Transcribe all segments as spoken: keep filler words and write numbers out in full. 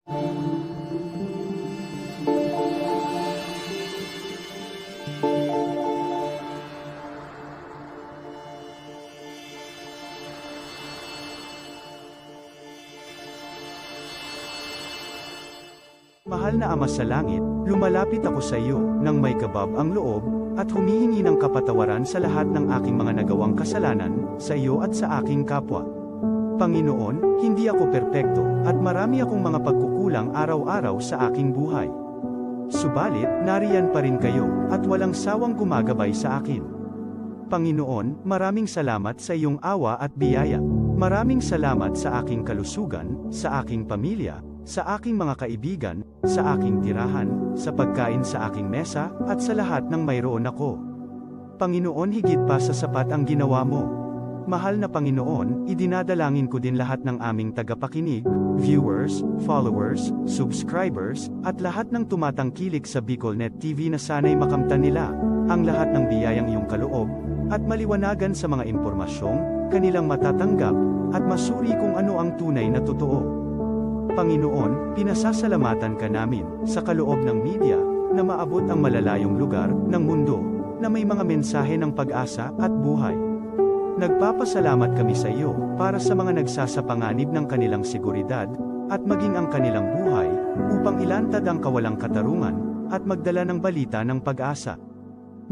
Mahal na Ama sa Langit, lumalapit ako sa iyo nang may kabab ang loob, at humihingi ng kapatawaran sa lahat ng aking mga nagawang kasalanan, sa iyo at sa aking kapwa. Panginoon, hindi ako perpekto, at marami akong mga pagkukulang araw-araw sa aking buhay. Subalit, nariyan pa rin kayo, at walang sawang gumagabay sa akin. Panginoon, maraming salamat sa iyong awa at biyaya. Maraming salamat sa aking kalusugan, sa aking pamilya, sa aking mga kaibigan, sa aking tirahan, sa pagkain sa aking mesa, at sa lahat ng mayroon ako. Panginoon, higit pa sa sapat ang ginawa mo. Mahal na Panginoon, idinadalangin ko din lahat ng aming tagapakinig, viewers, followers, subscribers, at lahat ng tumatangkilik sa BicolNet T V na sana'y makamtan nila ang lahat ng biyayang iyong kaloob at maliwanagan sa mga impormasyong kanilang matatanggap at masuri kung ano ang tunay na totoo. Panginoon, pinasasalamatan ka namin sa kaloob ng media na maabot ang malalayong lugar ng mundo na may mga mensahe ng pag-asa at buhay. Nagpapasalamat kami sa iyo para sa mga nagsasapanganib ng kanilang seguridad at maging ang kanilang buhay upang ilantad ang kawalang katarungan at magdala ng balita ng pag-asa.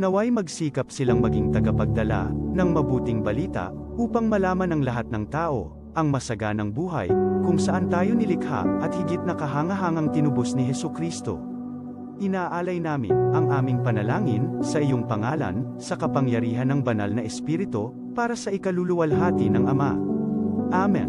Naway magsikap silang maging tagapagdala ng mabuting balita upang malaman ng lahat ng tao ang masaganang buhay kung saan tayo nilikha at higit na kahangahangang tinubos ni Jesu-Cristo. Inaalay namin ang aming panalangin sa iyong pangalan, sa kapangyarihan ng Banal na Espiritu, para sa ikaluluwalhati ng Ama. Amen.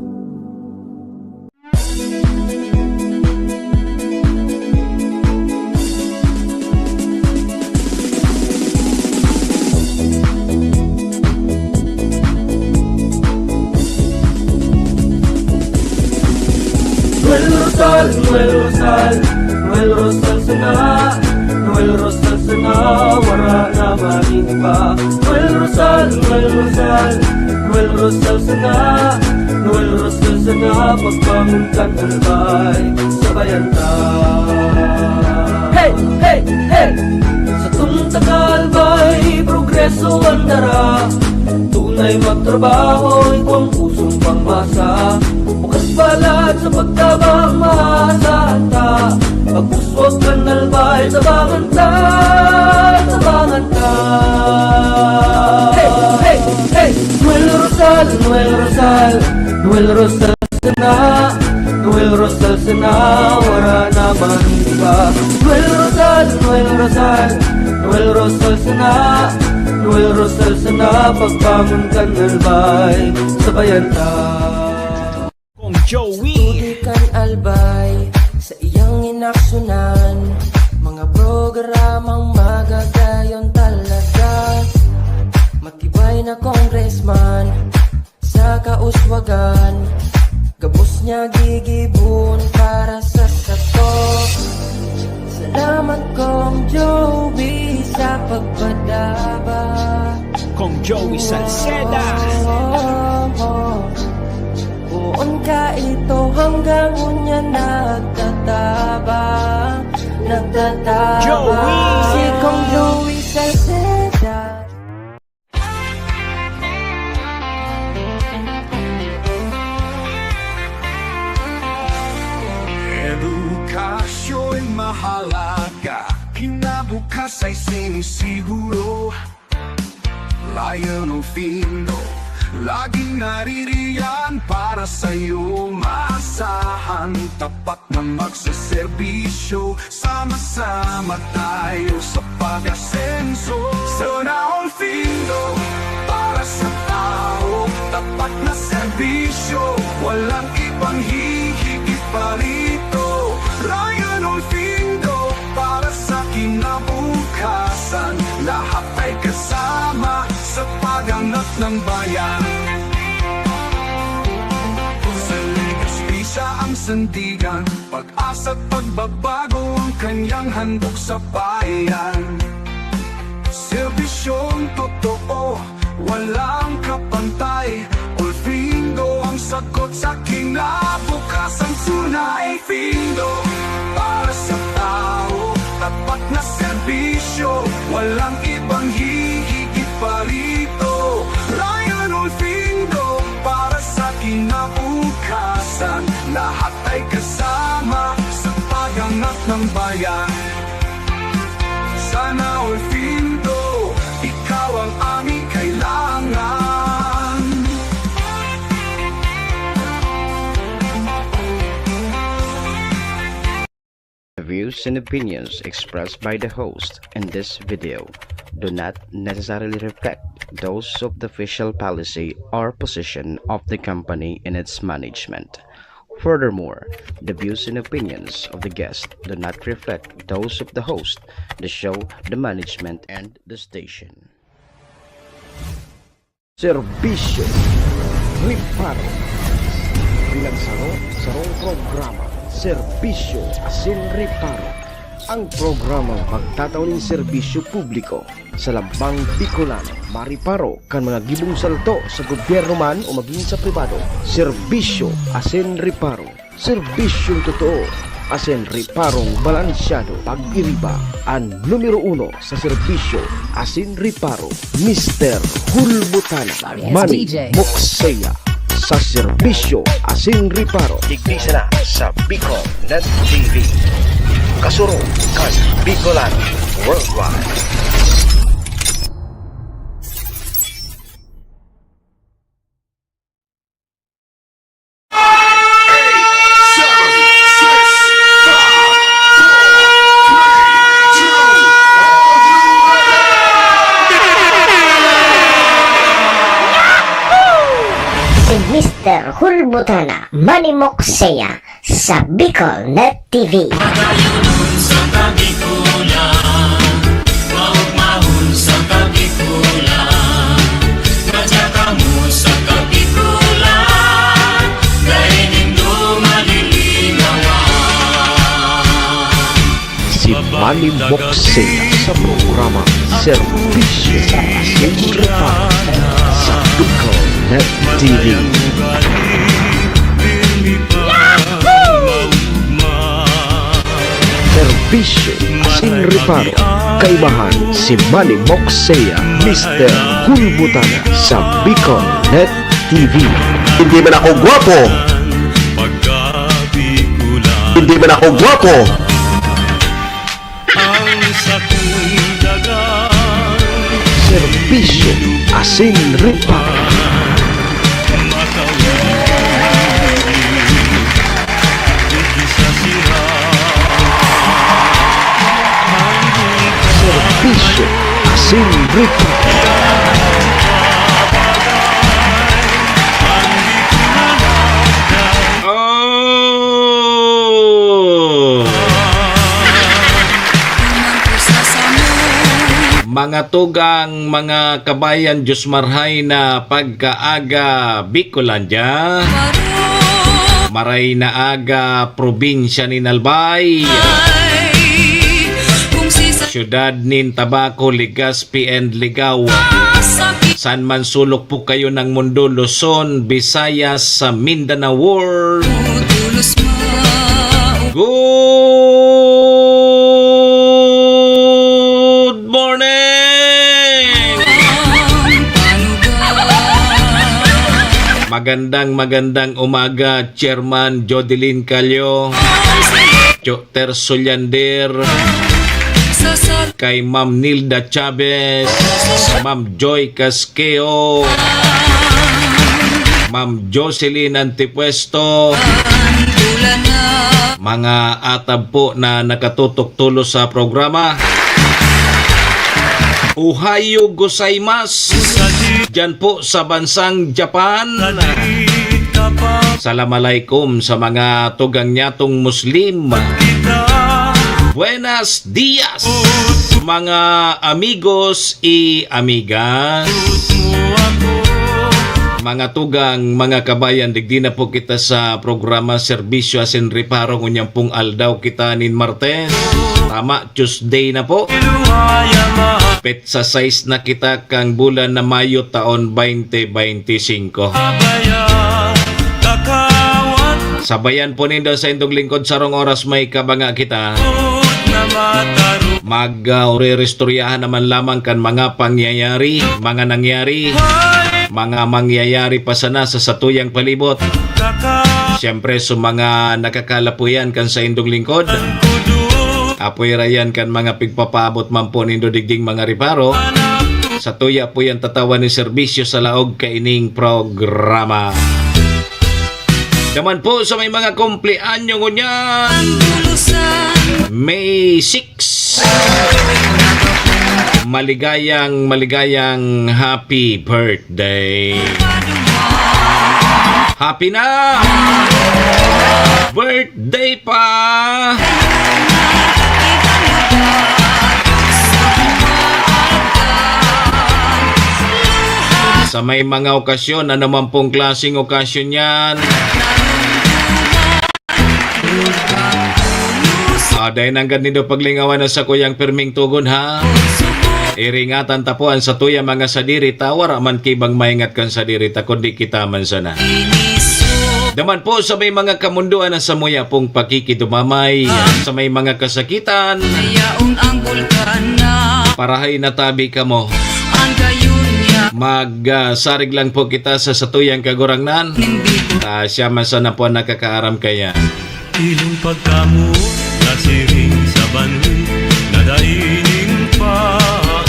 Noel Rosal, Noel Rosal, Noel Rosal sana, Noel Rosal sana, wara na man iba. Noel Rosal, Noel Rosal, Noel Rosal sana, Noel Rosal sana, pagbangon kan albay, sabayan ta. Hey, hey, hey! Satong taga-albay, progreso an dara. Tunay magtrabaho, igwang pusong pangmasa. Bukas palad sa pagtabang, maasahan ta. Pag-uswag kan albay, tabangan ta, tabangan ta. Hey, hey, hey! Noel Rosal, Noel Rosal, Noel Rosal sana, Noel Rosal sana, wara na man iba. Noel Rosal, Noel Rosal, Noel Rosal sana, Noel Rosal sana, pagbangon kan albay, sabayan ta. Kong Joey. Tubig kan albay, sa iyang inaksunan, mga programang magagayon talaga. Matibay na congressman, sa kauswagan, gabos niya gigibon para sa sato. Salamat, Kong Joey, sa pagpadaba. Kong Joey Salceda. Poon ka ito hanggang unya nagtatabang, nagtatabang. Joey. Si Kong Joey Salceda. Edukasyon mahalaga, kinabukas ay sinisiguro. Lionel Findo, laging naririyan para sa'yo. Maasahan, tapat na magseserbisyo. Sama-sama tayo sa pag-asenso. Sana all Findo, para sa tao, tapat na serbisyo. Walang ibang hihigit pa rito. Ryan Olfindo, para sa kinabukasan. Lahat ay kasama sa pag-angat ng bayan. Sa Legazpi siya ang sandigan, pag-asa at pagbabago ang kanyang handog sa bayan. Serbisyong totoo, walang kapantay. Olfindo ang sagot sa kinabukasan. Sunay Findo, Walang ibang hihigit pa rito. Ryan Olfindo para sa kinabukasan. Lahat ay kasama sa pag-angat ng bayan. Sana Olfindo, ikaw ang aming kailangan. The views and opinions expressed by the host in this video do not necessarily reflect those of the official policy or position of the company and its management. Furthermore, the views and opinions of the guest do not reflect those of the host, the show, the management, and the station. Serbisyo Reparo. Bilang saro, sarong programa, Serbisyo asin Reparo. Ang programang magtatao nin serbisyo publiko sa lambang Bicolano, mareparo kan mga gibong salto sa gobyerno man o magin sa pribado. Serbisyo asin Reparo. Serbisyong totoo asin reparong balansyado. Pag-iriba, an numero uno sa serbisyo asin reparo, Mister Hulbutana, Sorry, it's Manny D J. Moksea, sa serbisyo asin reparo. Digdi sana sa Bicol Net T V. Kasurog kan Bicolano Worldwide. Si Mister Hulbutana, Manny Moksea, sa Bicol Net T V. Magayunon sa Kabikulan, maugmahon sa Kabikulan, madya kamo sa Kabikulan, dai nindo malilingawan. Si Manny Moksea sa programa Serbisyo asin Reparo sa Bicol Net T V. Serbisyo asin reparo, kaibahan si Manny Moksea, Mister Hulbutana sa Bicol Net T V. Hindi man ako gwapo. Hindi man ako gwapo. Serbisyo asin reparo. Serbisyo asin reparo. Oh! Mga tugang, mga kabayan, Diyos marhay na pagkaaga, Bicolandia. Maray na aga, probinsya nin Albay. Syudad nin Tabaco, Legazpi and Ligao. Saan man sulok po kayo ng mundo, Luzon, Visayas, sa Mindanao World. Good morning! Magandang, magandang umaga, Chairman Jodeline Calio, Joter Sullander, kay Ma'am Nilda Chavez, Ma'am Joy Casqueo, Ma'am Jocelyn Antipuesto, mga atab po na nakatutok tolos sa programa. Ohayo gozaimasu. Diyan po sa bansang Japan. Salam alaikum sa mga tugang nyatong Muslim. Buenas dias, mga amigos y amigas. Mga tugang, mga kabayan, digdi na po kita sa programa Serbisyo asin Reparo ngunyan pong aldaw kita nin Martes. Tama, Tuesday na po. Petsa sais na kita kan bulan na Mayo taon twenty twenty-five. Sabayan po nindo sa indong lingkod, sarong oras may kabanga kita. Mag, ah, uriristoryahan naman lamang kan mga pangyayari, mga nangyari, mga mangyayari pa sana sa satuyang palibot. Siyempre, sa mga nakakalapuyan kan saindong lingkod, apoy rayan kan mga pigpapaabot man po nindo digding mga reparo, satuya po yan tatawan ni serbisyo sa laog kaining programa. Naman po sa may mga kumpleanyo ngunyan, May six. Maligayang, maligayang happy birthday. Happy na! Birthday pa! Sa may mga okasyon, ano man pong klaseng okasyon yan. Ah, dai nanggad nindo paglingawan an sakuyang pirming tugon, ha? Iringatan ta po an satuya mga sadiri ta, wara man ki bang maingat kan sadiri ta, kundi kita man sana. Daman po sa may mga kamundoan na samuya pong pakikidumamay, sa may mga kasakitan, Yaon ang bulkan na parahay na tabi kamo. Ang gayon niya. Mag, ah, sarig lang po kita sa satuyang Kagurangnan. Hindi ko Ta siya man sana po ang nakakaaram kaya. Ilong pagkamuot, nasiring sa banwit, na dai nin paon.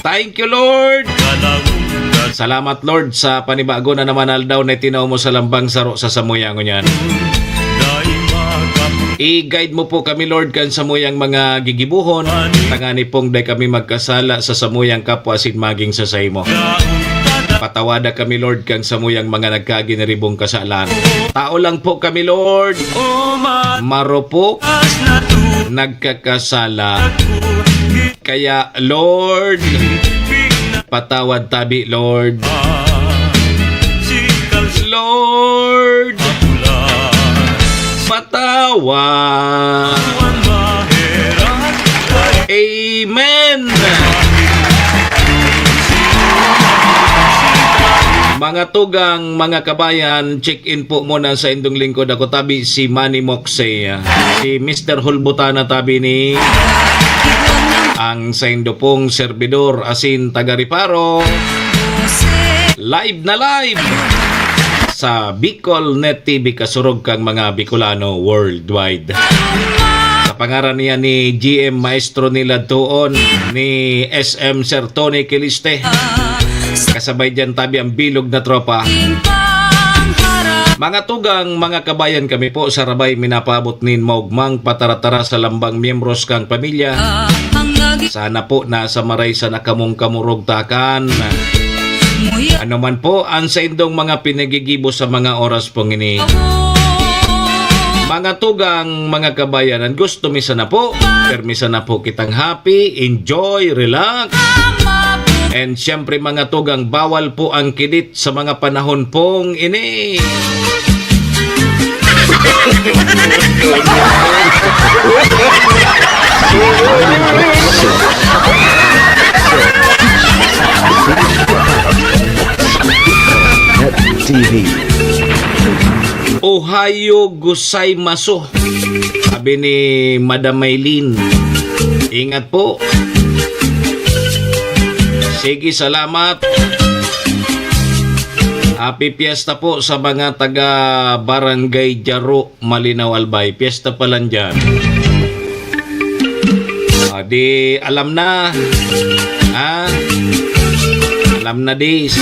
Thank you, Lord. Kalawog na Salamat, Lord, sa panibago na naman aldaw na itinaw mo sa lambang saro sa samuya ngunyan. Dai makapu- I-guide mo po kami, Lord, kan samuyang mga gigibohon. Tangani pong dai kami magkasala sa samuyang kapwa asin maging sa saimo. Patawada kami, Lord, kan samuyang mga nagkaginiribong kasalan. Tao lang po kami, Lord. Marupok. Nagkakasala. Kaya, Lord, patawad tabi, Lord. Lord, patawad. Amen. Mga tugang, mga kabayan, check-in po muna sa indong lingkod. Ako tabi si Manny Moxey, si Mister Hulbutana tabi ni ang saindo pong serbidor asin taga-reparo. Live na live sa Bicol Net T V, kasurog kang mga Bicolano worldwide. Sa pangaran niya ni G M Maestro nila doon, ni S M Sir Tony Quiliste. Kasabay diyan tabi ang bilog na tropa. Mga tugang, mga kabayan, kami po sa Rabay minapaabot nin maugmang pataratara sa lambang miyembros kang pamilya. Sana po nasa maray sa nakamong kamurog takan. Ano man po ang saindong mga pinagigibo sa mga oras pong ini. Mga tugang, mga kabayan, ang gusto mi sana po, permi sana po kitang happy, enjoy, relax. And syempre, mga tugang, bawal po ang kidit sa mga panahon pong ini. Net T V. Ohayo gozaimasu. Sabi ni Madam Maylin, ingat po. Sige, salamat. Happy Fiesta po sa mga taga Barangay Jaro, Malinao, Albay. Fiesta pa lang dyan. Ah, di alam na. Ha? Alam na, dis.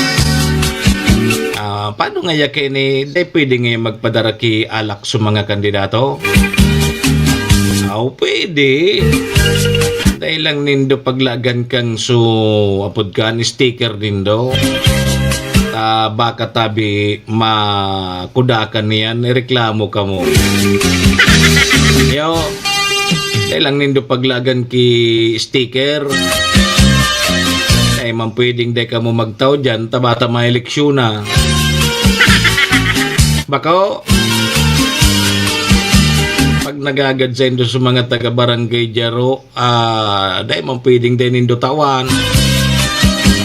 Ah, paano nga ya kini? Di pwede nga magpadara ki alak sa mga kandidato? Aw, pwede. Dai lang nindo paglagan kang su, apod kan sticker nindo. Ta baka tabi makudakan niyan, ireklamo kamo. Yo, dai lang nindo paglagan ki sticker. Dai man pwedeng dai kamo magtao diyan, ta bata maeleksyon na. Bako, pag nagagad saindo sa mga taga Barangay Jaro, ah, dai man pwedeng dai nindo tawan.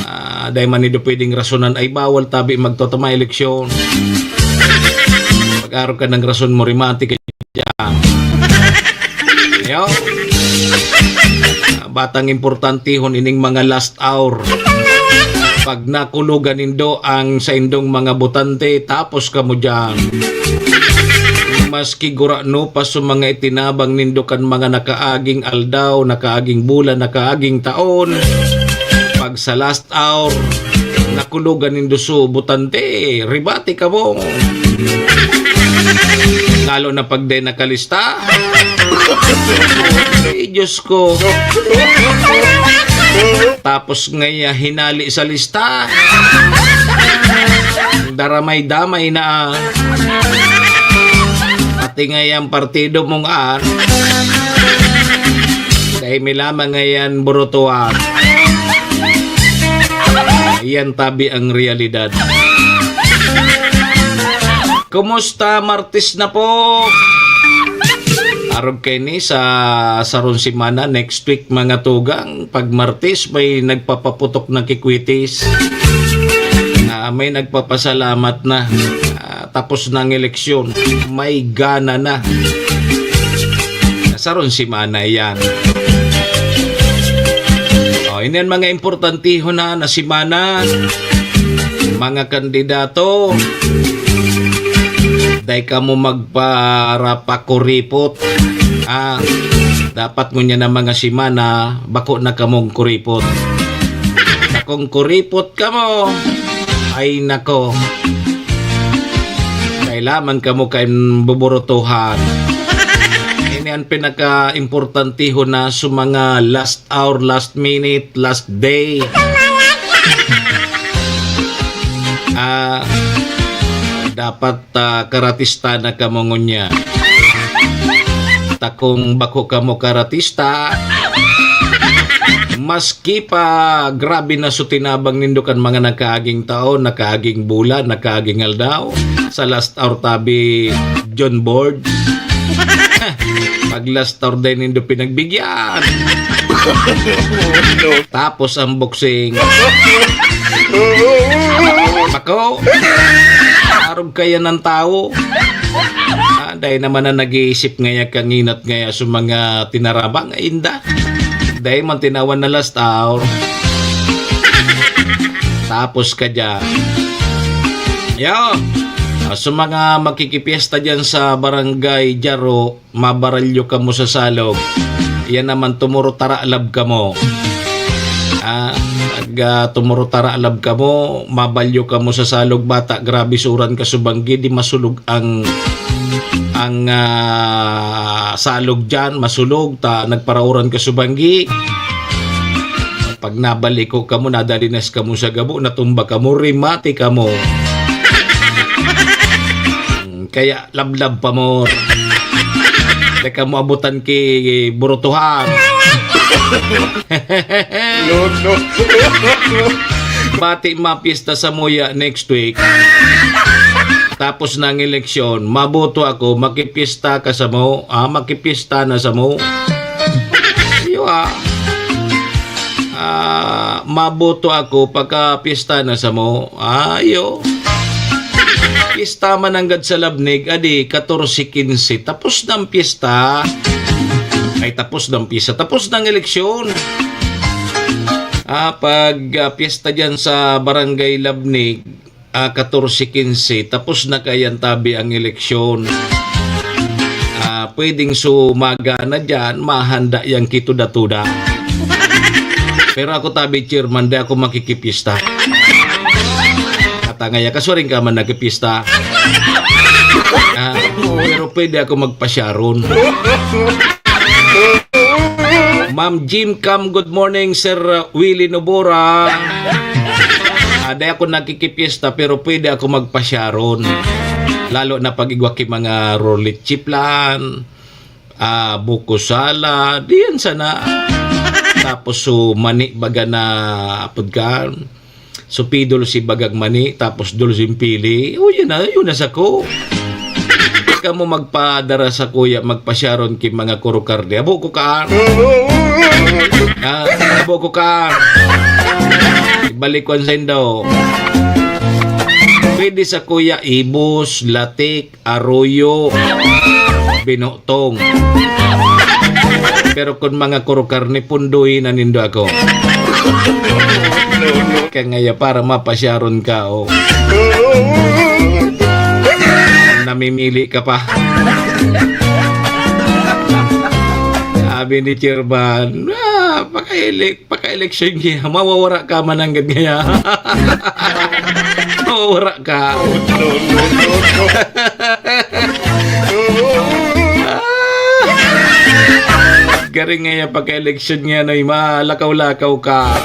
Ah, dai man nindo pwedeng rasonan, ay bawal tabi magtao ta maeleksyon. Pag-arog ka ng rason mo, rimati ka diyan. Yo. Batang importantihon ining mga last hour. Pag nakulugan nindo ang saindong mga botante, tapos kamo diyan. Maski gurano pa sa mga itinabang nindo kan mga nakaaging aldaw, nakaaging bulan, nakaaging taon, pag sa last hour, nakulugan nindo sa botante, ribati kamo. Lalo na pag di nakalista. Ay, Diyos ko. Tapos ngaya hinali sa lista. Daramay-damay na. Pati ngayang partido mong an. Dahil may lamang ngayan burutuan. Yan tabi ang realidad. Kumusta? Martes na po. Arog kaini sa sarong semana, next week, mga tugang. Pag Martes, may nagpapaputok na kikwitis. Ah, may nagpapasalamat na. Ah, tapos na ang eleksyon. May gana na. Sarong semana yan. Oh, ini ang mga importantihon na, na semana. Mga kandidato, dai kamo magparapakuripot. Ah, dapat ngunyan na mga semana, bako na kamong kuripot. Kung kuripot kamo, ay nako. Kailaman kamo kan buburutuhan. Ini ang pinaka-importantihon na sa mga last hour, last minute, last day. Ah, dapat, ah, karatista na kamo ngunyan. Takong bako kamo karatista, maski pa grabe na sa tinabang nindo kan mga nakaaging taon, nakaaging bulan, nakaaging aldaw, sa last hour tabi, John Board. Pag last hour din nindo pinagbigyan. Tapos ang boxing. Bako, arog kaya ng tao. Ah, dahil naman na nag-iisip ngaya kanginat ngaya sa mga tinarabang, ay inda. Dahil man tinawan na last hour. Tapos ka dyan. Yo! Ah, sa mga makikipiesta dyan sa Barangay Jaro, mabaralyo kamo sa salog. Yan naman, tumuro taralab kamo. Ah, pag, ah, tumuro taralab kamo, mabalyo kamo sa salog, bata, grabe suran ka subanggi, di masulog ang, ang, ah, salog dyan, masulog, ta nagparauran ka subanggi. Pag nabaliko kamo, nadalinas kamo sa gabo, natumba kamo, rimati kamo. Kaya lablab pa mo. Teka mo abutan ki burutuhan. No, no. Bati mapista sa muya next week. Tapos ng eleksyon, maboto ako, makipista ka sa mo, ah, makipista na sa mo. Iyo, ah. Ah, maboto ako pagka piyesta na sa mo. Ayo. Piyesta man nanggad sa Labnig, adi, katorse kinse. Tapos ng piyesta. Ay, tapos ng piyesta. Tapos ng eleksyon. Ah, pag, ah, piyesta dyan sa Barangay Labnig, ah, katorse kinse, tapos na kayan tabi ang eleksyon. Ah, pwedeng sumaga na dyan, mahanda yang kituda-tuda. Pero ako tabi, chairman, di ako makikipista. Katangaya, kasuring ka man nagkipista. Ah, pero pwede ako magpasyaron. Ma'am Jim Cam, good morning, Sir Willie Nobora. Ah, di ako nakikipista, pero pwede ako magpasyaron. Lalo na pag igwa ki mga rolit chiplan, ah, buko salad, diyan sana. Tapos so mani baga na apod ka. Supi dulce bagang mani, tapos dulceng pili. O, yun na, yun na sako. Kamo magpadara sa kuya, magpasyaron ki mga kurukarne. Abo ko ka. Ah, abo ko ka. Ibalik ko ang sendo. Pwede sa kuya, ibos, latik, arroyo, pinutong. Pero kun mga kurukarne, punduhi na nindo ako. Kaya ngaya para mapasyaron ka, oh. Namimili ka pa. Sabi ni Chairman, ah, pakaili-, paka-eleksyon niya, mawawara ka man nanggad ngaya. Mawawara ka. Garing ngaya pagka-eleksyon niya, no, malakaw-lakaw ka.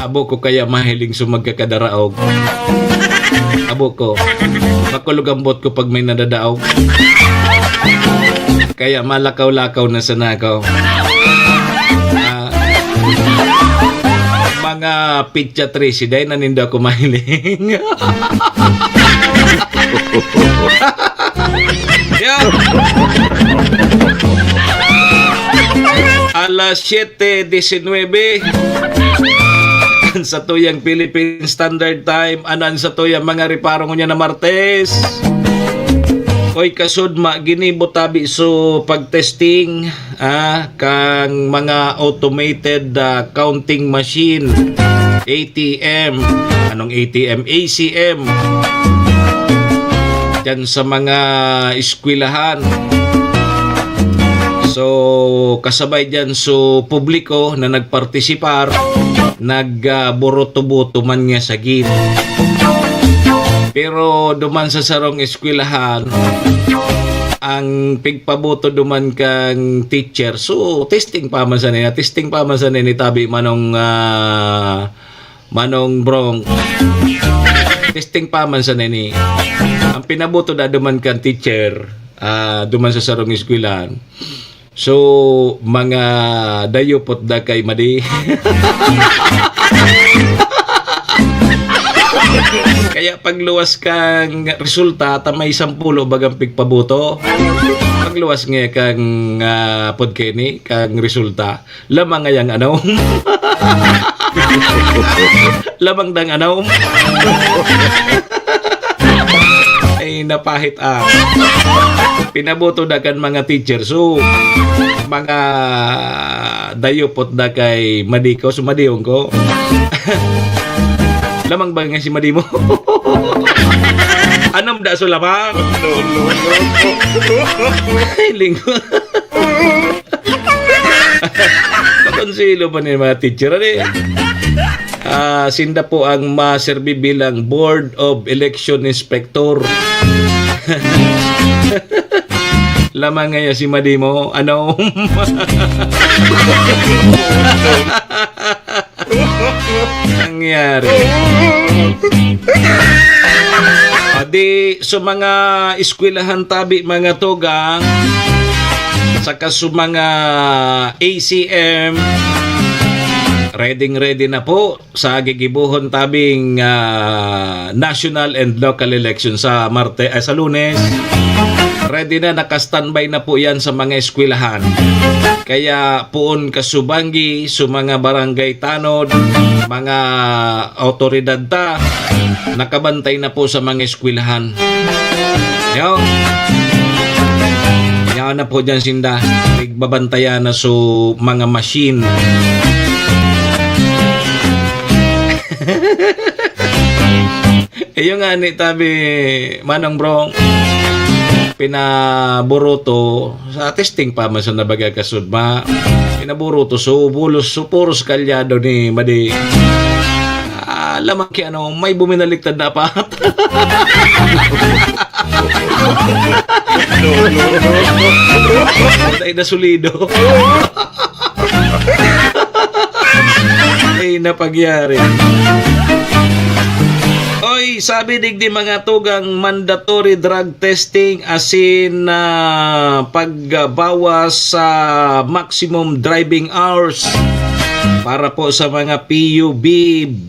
Abo ko kaya mahiling sa magkakadaraog. Abo ko. Makulog ang buot ko pag may nadadaog. Kaya malakaw-lakaw na sana ako. Ah, mga pitsa trese, dahil nanindo ako mahiling. Yan. Alas siyete disinwebe. Ang satuyang Philippine Standard Time. Ano ang satuyang mga reparo ngunyan na Martes? Oy, kasudma, ginibo tabi so pag-testing, ah, kang mga automated, ah, counting machine, A T M. Anong A T M? A C M. Diyan sa mga eskwelahan. So, kasabay diyan so publiko na nagpartisipar, nag, ah, buruto-buto man nga sagit. Pero duman sa sarong eskwelahan, ang pigpaboto duman kang teacher. So, testing pa man sa nila. Testing pa man sa nila, tabi manong, ah, Manong Brong. Testing pa man sa nini. Ang pinaboto da duman kang teacher, ah, duman sa sarong eskwelahan. So, mga dayupot da kay madi. Kaya pagluwas kang resulta, ta may sampulo bagang pigpaboto. Pagluwas nga kang, ah, pod kini, kang resulta, lamang ngayang anom. Lamang dang anom. Ay, napahit, ah. Pinaboto da kan mga teacher. So, mga dayupot da kay madi ko, so madiyon ko. Lamang ba nga si madi mo? Anom da so lamang? No, no, no. Ay, linggo. Pakonselo pa ni mga teacher, ano eh? Ah, sinda po ang maserbi bilang Board of Election Inspector. Lamang ngaya si Madimo, ano? Nangyari. Adi, so mga eskwelahan tabi, mga tugang, saka so mga A C M, ready, ready na po sa gigibohon tabing, ah, national and local election sa Marte-, ay, sa Lunes. Ready na, naka-standby na po yan sa mga eskwelahan. Kaya poon kasubanggi, sa mga barangay tanod, mga awtoridad ta, nakabantay na po sa mga eskwelahan. Yo. Yaon na po dyan sinda. Nagbabantayan na so mga machine. Iyo nga ni tabi, Manong Brong, pinaburuto sa testing pa man sa nabaga kasudma. Pinaburuto so bulos, so puros kalyado ni Madi. Ah, lamang ki ano, may buminaliktad na apat. Dahil na solido. Ay, napagyari. Oy, sabi digdi mga tugang, mandatory drug testing asin, ah, pagbawas sa maximum driving hours para po sa mga P U V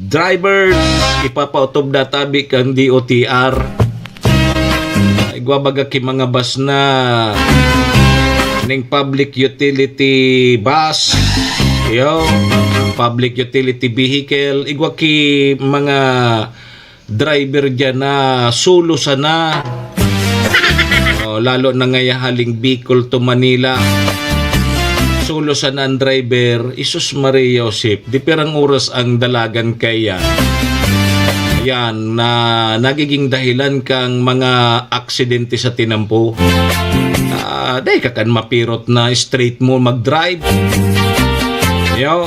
drivers. Ipapaotob na tabi kang D O T R. Igwa baga ki mga bus na ning public utility bus, yo, public utility vehicle, igwa ki mga driver diyan na solo sana. lalo na ngaya haling Bicol to Manila. Solo sana ang driver, Isus Maria Josep, di pirang oras ang dalagan kaya. Yan, na nagiging dahilan kang mga aksidente sa tinampo. Ah, dai ka kan mapirot na straight mo mag-drive. Yo.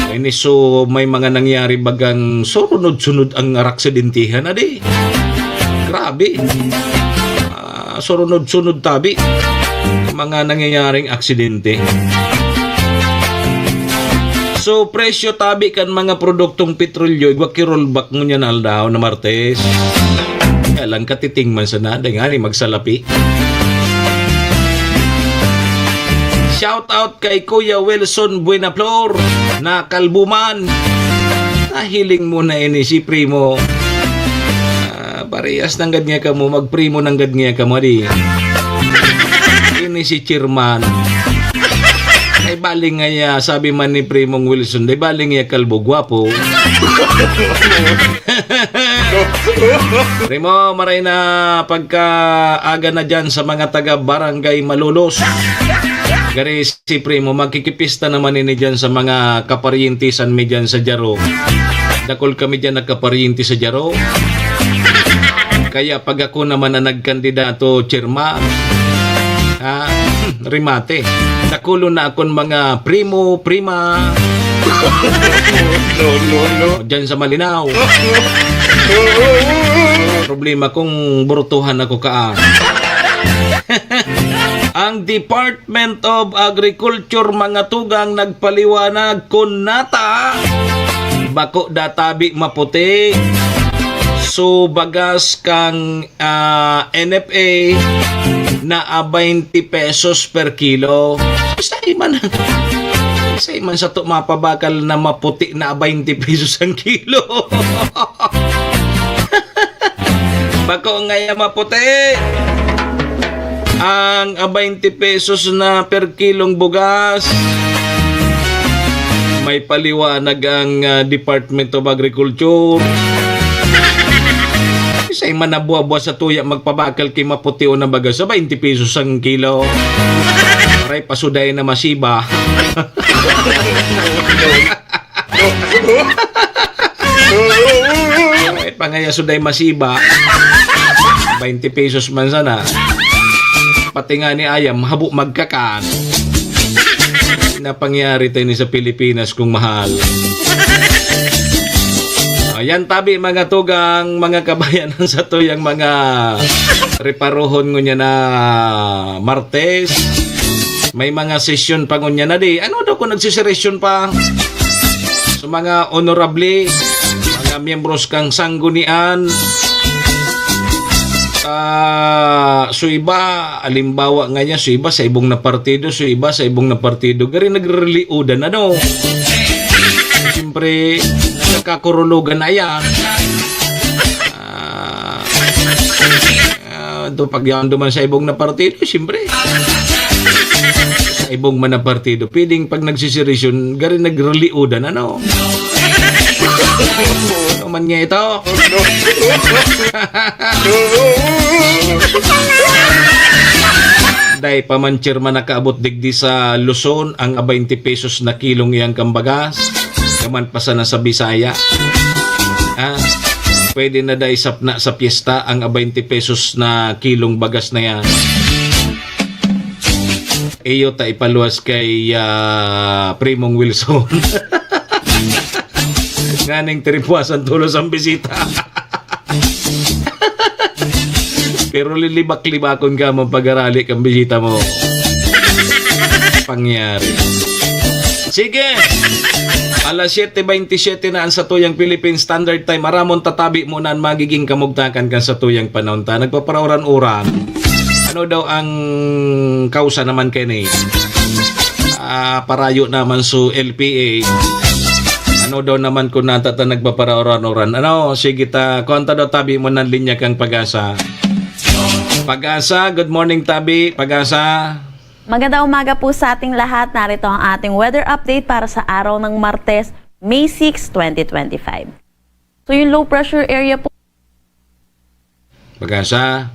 Ini so may mga nangyari bagang surunod-sunod ang araksidentihan, adi. Grabe. Ah, surunod-sunod tabi. Mga nangyayaring aksidente. So, presyo tabi kan mga produktong petrolyo, igwa ki-rollback ngunyan na aldaw na Martes. Kaya lang katiting man sana, dai ngani magsalapi. Shout out kay Kuya Wilson Buenaflor na kalbuman. Nahiling mo na ini si Primo. Ah, parehas nanggad nga kamo, magprimo nanggad nga kamo, di. Ini si Chairman. Ay, baling nga ya, sabi man ni Primong Wilson, di baling ya kalbo, gwapo. Primo, maray na pagkaaga na dyan sa mga taga Barangay Malolos. Gari si Primo, magkikipista naman ini dyan sa mga kaparyentisan mi dyan sa Jaro. Dakul kami dyan nagkaparyente sa Jaro. Kaya pag ako naman ang nagkandidato, chairman, ha, remate. Dakulon na akon mga primo, prima. No, no, no. Diyan sa Malinao. Problema kung burutuhan ako kaan. Ang Department of Agriculture, mga tugang, nagpaliwanag kun nata bako databi maputi. So, bagas kang ah, N F A na, ah, twenty pesos per kilo. Sa iman, sa iman sato mapabakal na maputi na twenty pesos ang kilo. Bako ngaya maputi. Ang, ah, twenty pesos na per kilong bugas. May paliwanag ang, ah, Department of Agriculture. Isay man na buwa-buwa sa tuya magpabakal ki maputi o na baga sa twenty pesos ang kilo. Aray, pasuday na masiba. Aray, pangaya suday masiba. Twenty pesos man sana. Pati nga ni ayam, habo magkakan. Napangyari tayo ni sa Pilipinas, kung mahal. Ayan, tabi, mga tugang, mga kabayan, ang satuyang mga reparohon ngunyan na Martes. May mga sesyon pa ngunyan na di. Ano daw kung nagsiseresyon pa? So, mga honorable, mga miyembros kang sanggunian, ah, so iba, alimbawa nga niya, so iba sa ibong na partido, so iba sa ibong na partido, gari nagreliudan, ano? Siyempre, nagkakakurulogan na yan. Ah, ah, do, pag yan duman sa ibong na partido, siyempre. Sa ibong man na partido, pwedeng pag nagsisirisyon, gari nagreliudan, ano? Ano man nga ito? Dai pa man, chairman, nakaabot digdi sa Luzon ang twenty pesos na kilong iyang kambagas. Kaman pa sana sa Bisaya. Ha? Pwede na dai sapna sa piyesta ang twenty pesos na kilong bagas na yan. Iyo ta ipaluwas kay, ah, Primong Wilson. Nganing tiripuasan tulos ang bisita. Pero lilibak-libakon ka man pag-arali kang bisita mo. Pangyari. Sige. Alas siyete bentisiete na ang satuyang Philippine Standard Time. Aramon tatabi mo na ang magiging kamugtakan kan satuyang panahon ta. Nagpaparaoran-oran. Ano daw ang kausa naman kini? Ah, parayo naman su L P A. Ano daw naman kung nata ta nagpaparaoran-oran? Ano? Sige ta, kuwan ta daw tabi mo ng linya kang Pag-asa. Pag-asa, good morning, tabi. Pag-asa. Magandang umaga po sa ating lahat. Narito ang ating weather update para sa araw ng Martes, May six, twenty twenty-five. So, yung low pressure area po. Pag-asa.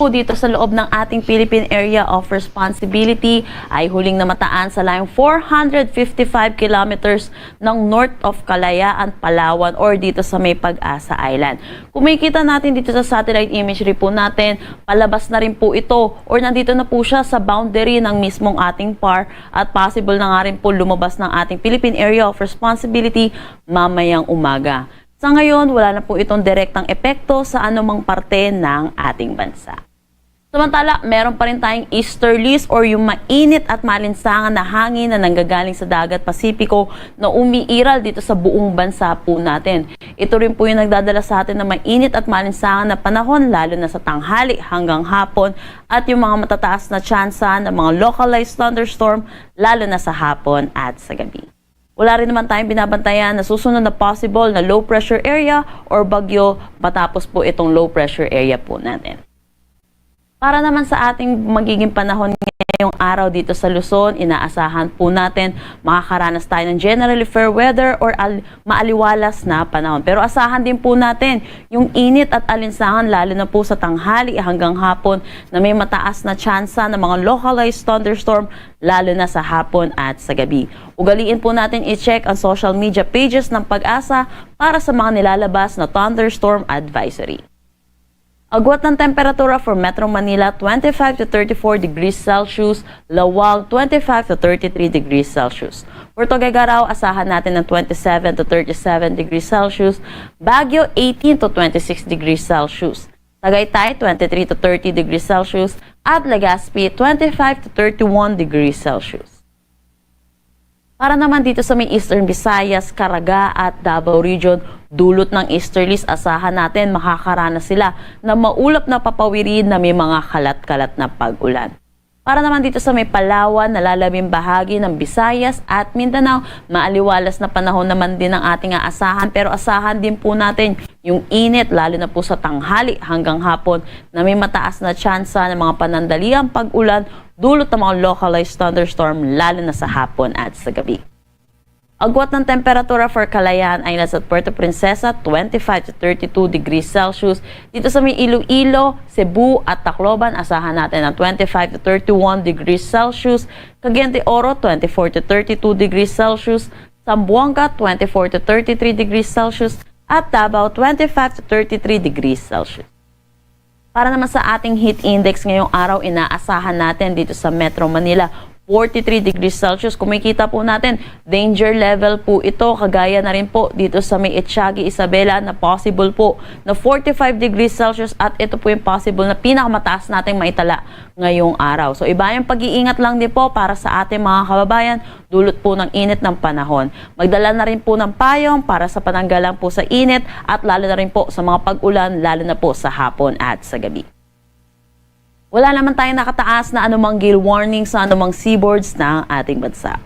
po dito sa loob ng ating Philippine Area of Responsibility ay huling namataan sa layong four hundred fifty-five kilometers ng north of Kalayaan, Palawan, or dito sa may Pag-asa Island. Kung makikita natin dito sa satellite imagery po natin, palabas na rin po ito or nandito na po siya sa boundary ng mismong ating par at possible na nga rin po lumabas ng ating Philippine Area of Responsibility mamayang umaga. Sa ngayon, wala na po itong direktang epekto sa anumang parte ng ating bansa. Samantala, meron pa rin tayong easterlies or yung mainit at malinsangan na hangin na nanggagaling sa dagat Pasipiko na umiiral dito sa buong bansa po natin. Ito rin po yung nagdadala sa atin ng mainit at malinsangan na panahon, lalo na sa tanghali hanggang hapon, at yung mga matataas na tsansa ng mga localized thunderstorm, lalo na sa hapon at sa gabi. Wala rin naman tayong binabantayan na susunod na possible na low pressure area or bagyo matapos po itong low pressure area po natin. Para naman sa ating magiging panahon ngayong araw dito sa Luzon, inaasahan po natin makakaranas tayo ng generally fair weather or al- maaliwalas na panahon. Pero asahan din po natin yung init at alinsangan, lalo na po sa tanghali hanggang hapon, na may mataas na tsansa ng mga localized thunderstorm, lalo na sa hapon at sa gabi. Ugaliin po natin i-check ang social media pages ng Pag-asa para sa mga nilalabas na thunderstorm advisory. Agwat ng temperatura for Metro Manila, twenty-five to thirty-four degrees Celsius, Laoag, twenty-five to thirty-three degrees Celsius. Puerto Gagaraw, asahan natin ng twenty-seven to thirty-seven degrees Celsius, Baguio, eighteen to twenty-six degrees Celsius, Tagaytay, twenty-three to thirty degrees Celsius, at Legazpi, twenty-five to thirty-one degrees Celsius. Para naman dito sa may Eastern Visayas, Caraga at Davao Region, dulot ng easterlies, asahan natin makakaranas sila na maulap na papawirin na may mga kalat-kalat na pag-ulan. Para naman dito sa may Palawan, nalalabing bahagi ng Visayas at Mindanao, maaliwalas na panahon naman din ang ating aasahan, pero asahan din po natin yung init, lalo na po sa tanghali hanggang hapon, na may mataas na tsansa ng mga panandaliang pag-ulan dulot ng mga localized thunderstorm, lalo na sa hapon at sa gabi. Agwat ng temperatura for Kalayaan Islands at Puerto Princesa, twenty-five to thirty-two degrees Celsius. Dito sa may Iloilo, Cebu at Tacloban, asahan natin ng twenty-five to thirty-one degrees Celsius. Cagayan de Oro, twenty-four to thirty-two degrees Celsius. Zamboanga, twenty-four to thirty-three degrees Celsius. At Davao, twenty-five to thirty-three degrees Celsius. Para naman sa ating heat index ngayong araw, inaasahan natin dito sa Metro Manila, forty-three degrees Celsius. Kung makikita po natin, danger level po ito. Kagaya na rin po dito sa may Echagi, Isabela, na possible po na forty-five degrees Celsius, at ito po yung possible na pinakamataas nating maitala ngayong araw. So, iba yung pag-iingat lang din po para sa ating mga kababayan, dulot po ng init ng panahon. Magdala na rin po ng payong para sa pananggalang po sa init at lalo na rin po sa mga pag-ulan, lalo na po sa hapon at sa gabi. Wala naman tayong nakataas na anumang gale warning sa anumang seaboards ng ating bansa.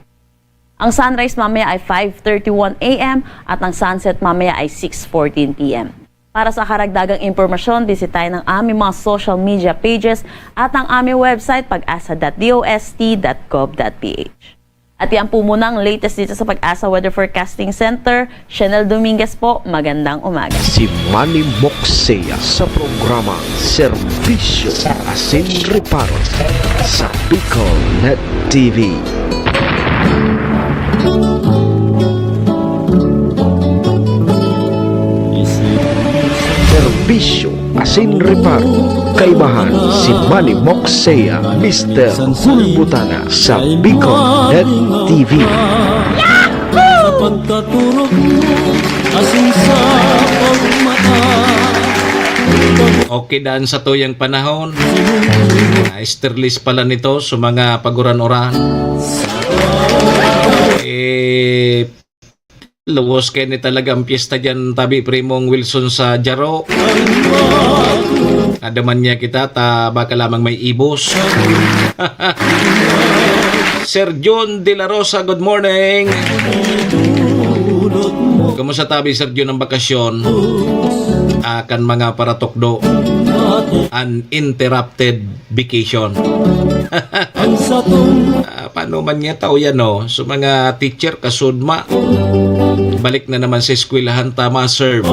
Ang sunrise mamaya ay five thirty-one a m at ang sunset mamaya ay six fourteen p m. Para sa karagdagang impormasyon, bisitahin ang aming mga social media pages at ang aming website, pag asa dot d o s t dot gov dot p h. At yan po muna ang latest dito sa Pag-asa Weather Forecasting Center. Chanel Dominguez po, magandang umaga. Si Manny Moxea sa programa Serbisyo Asin Reparo sa Bicol Net T V. Serbisyo asin reparo. Kaibahan si Manny Moxea, Mister Hulbutana sa Bicol Net T V. Sa pagkaturog mo, asin sa pagmata. Okay daan sa tuyang panahon. Easterlies pala nito sa mga paguran-uran. Eh, Lubos kay ni talaga ang piyesta dyan, tabi primong Wilson sa Jaro. Adaman niya kita, ta baka lamang may ibos. Sir Jun De La Rosa, good morning. Kumusta tabi, Sir Jun, ang bakasyon? Akan mga paratukdo. Uninterrupted vacation. Ang satong Ah, paano man niya tao yan, no? So, mga teacher, kasudma, balik na naman sa eskwelahan ta, ma-serve.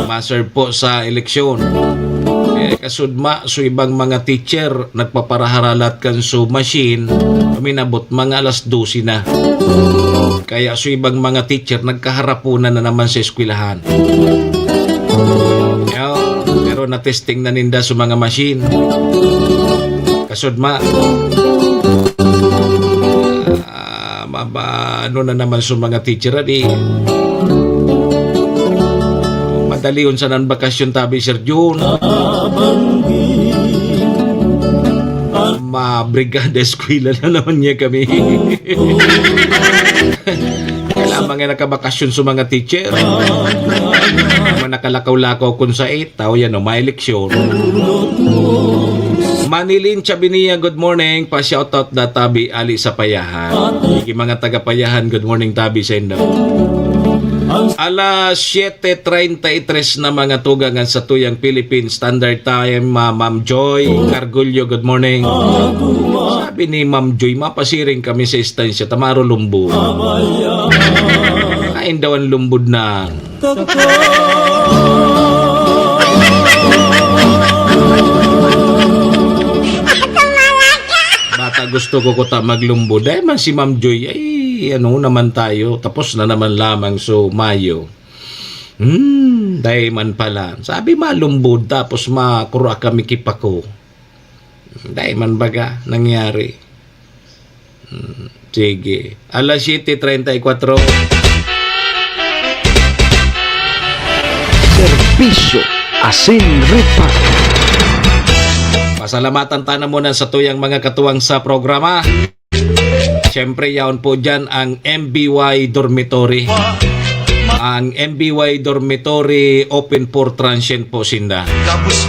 Ma-serve po sa eleksyon. Eh, kasudma, so ibang mga teacher nagpaparaharalat kan so machine, uminabot mga alas dose na. Kaya so ibang mga teacher nagkaharaponan na naman sa eskwelahan. Yo, pero na-testing na ninda so mga machine. Kasudma, ah, maba-, ano na naman so mga teacher, adi. Madalion sana an bakasyon tabi, Sir Jun. Mabrigada eskwela na naman niya kami. Kailangan nga nakabakasyon sa mga teacher. Mga nakalakaw-lakaw kun sa it, tao yan, o, may eleksyon. Manilin Chabinia, good morning. Pa-shoutout da tabi, ali sa Payahan. Sige, mga taga Payahan, good morning tabi sa indo. Alas siyete treinta y tres na, mga tugang, an satuyang Philippine Standard Time. Ma-, Ma'am Joy Cargullo, good morning. Sabi ni Ma'am Joy, mapasiring kami sa istansya, ta maro lumbod. Kain daw an lumbod na. Bata gusto ko kuta maglumbod. Dai man si Ma'am Joy, ay, ano naman tayo, tapos na naman lamang, so, Mayo. Hmm, dai man pala. Sabi malumbod, tapos makura kami ki Paco. Dai man baga nangyari. Hmm, sige. Alas siyete treinta y kuatro. Serbisyo asin reparo. Pasalamatan ta na muna sa tuyang mga katuwang sa programa. Siyempre, yaon po dyan ang M B Y Dormitory. Ang M B Y Dormitory open for transient po sinda.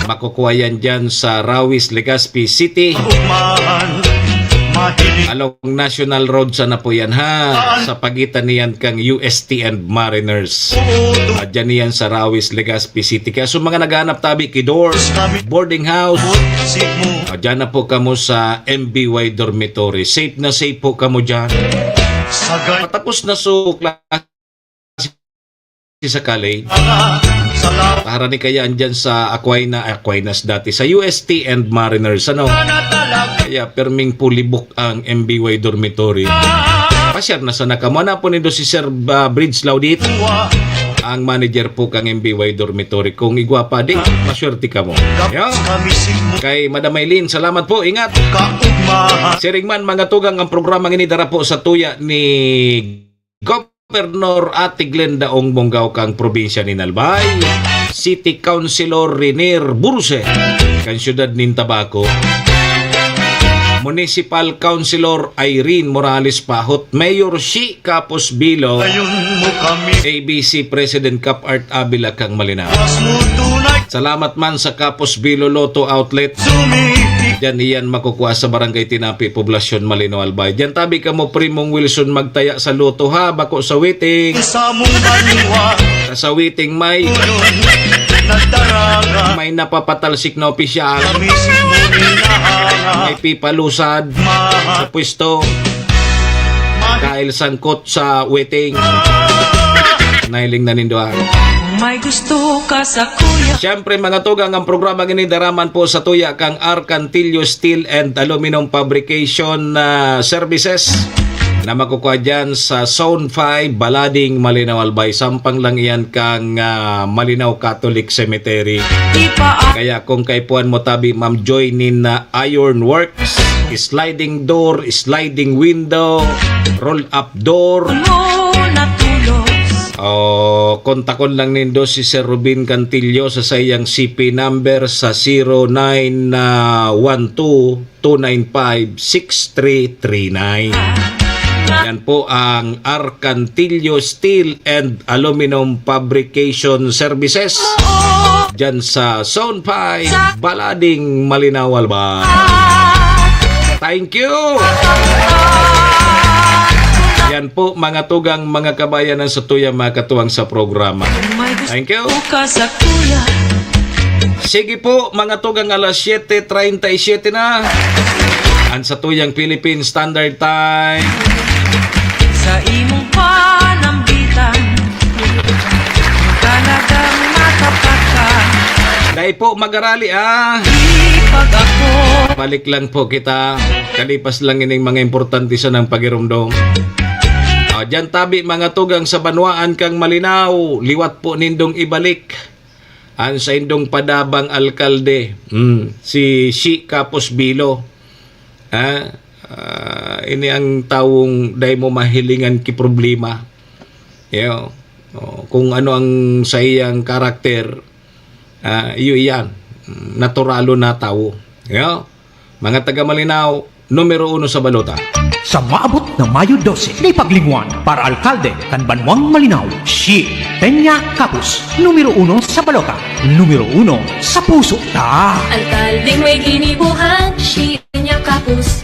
Makukuha yan dyan sa Rawis, Legazpi City. Along National Road sana po yan, ha? Sa pagitan niyan kang U S T and Mariners. Ah, dyan yan sa Rawis, Legazpi City. Kaya sa mga naghahanap tabi ki dorm, boarding house, ah, dyan na po kamo sa M B Y Dormitory. Safe na safe po kamo dyan. Patapos na so klase sa college, harani kaya andyan sa Aquinas, Aquinas dati, sa U S T and Mariners, ano? Kaya perming pulibok ang M B Y Dormitory. Pasyar na sana kamo. Hanapon nindo si Sir, ah, Bridge Laudit, ang manager po kang M B Y Dormitory. Kung igwa pa, di, maswerte kamo. Yo. Kay Madam Maylin, salamat po. Ingat. Siring man, mga tugang, ang programang ini dara po sa tuya ni Governor Ate Glenda Ong Bongao kang probinsya nin Albay, City Councilor Renier Burse kan siyudad nin Tabaco, Municipal Councilor Irene Morales Pahot, Mayor Shi Capos Bilo, A B C President Cap Art Avila kang Malinao. Salamat man sa Capos Bilo Lotto Outlet. Diyan iyan makukuha sa Barangay Tinapi, Poblasyon Malinao, Albay. Diyan tabi kamo, Primong Wilson, magtaya sa lotto, ha, bako sa waiting. Sa waiting may, may napapatalsik na opisyal. May pipalusad sa pwesto. Dahil sangkot sa waiting. Nahiling na nindo, ah. May gusto ka sa kuya. Siyempre, mga tugang, ang programa ini dara man po sa tuya kang Arcantillo Steel and Aluminum Fabrication, ah, Services na makukuha dyan sa Zone five, Balading, Malinao, Albay. Sampang lang iyan kang, ah, Malinao Catholic Cemetery. Kaya kung kaipuhan mo tabi, Ma'am Joy, nin, ah, iron work, sliding door, sliding window, roll-up door. O, kontakon lang nindo si Sir Rubin Cantillo sa saiyang C P number sa zero nine one two, two nine five, six three three nine. Yan po ang Arcantillo Steel and Aluminum Fabrication Services. Diyan sa Zone five, Balading, Malinao, Albay. Thank you! Yan po, mga tugang, mga kabayan, ang satuyang mga katuwang sa programa. Thank you! Sige po, mga tugang, alas siyete treinta y siete na. Ang satuyang Philippine Standard Time. Sa imong panambitan, talagang matapat ka. Dai po magarali, ah. Balik lang po kita. Kalipas lang ining mga importante sa nang pagirumdom. Ah, dyan tabi, mga tugang sa banwaan kang Malinao, liwat po nindong ibalik an saindong padabang alkalde, mm, si Shi Kapos Bilo. Ah, ah, ini ang tawong dai mo mahilingan ki problema. Yo, oh, kung ano ang saiyang karakter, ah, iyo iyan. Naturalo na tawo. Yo, mga taga Malinao, numero uno sa balota. Sa maabot na Mayo dose, di paglingwan, para alkalde kan banwang Malinao, Shi Peña Capus, numero uno sa balota, numero uno sa puso ta. Alkaldeng may ginibohan, Shi Peña Capus.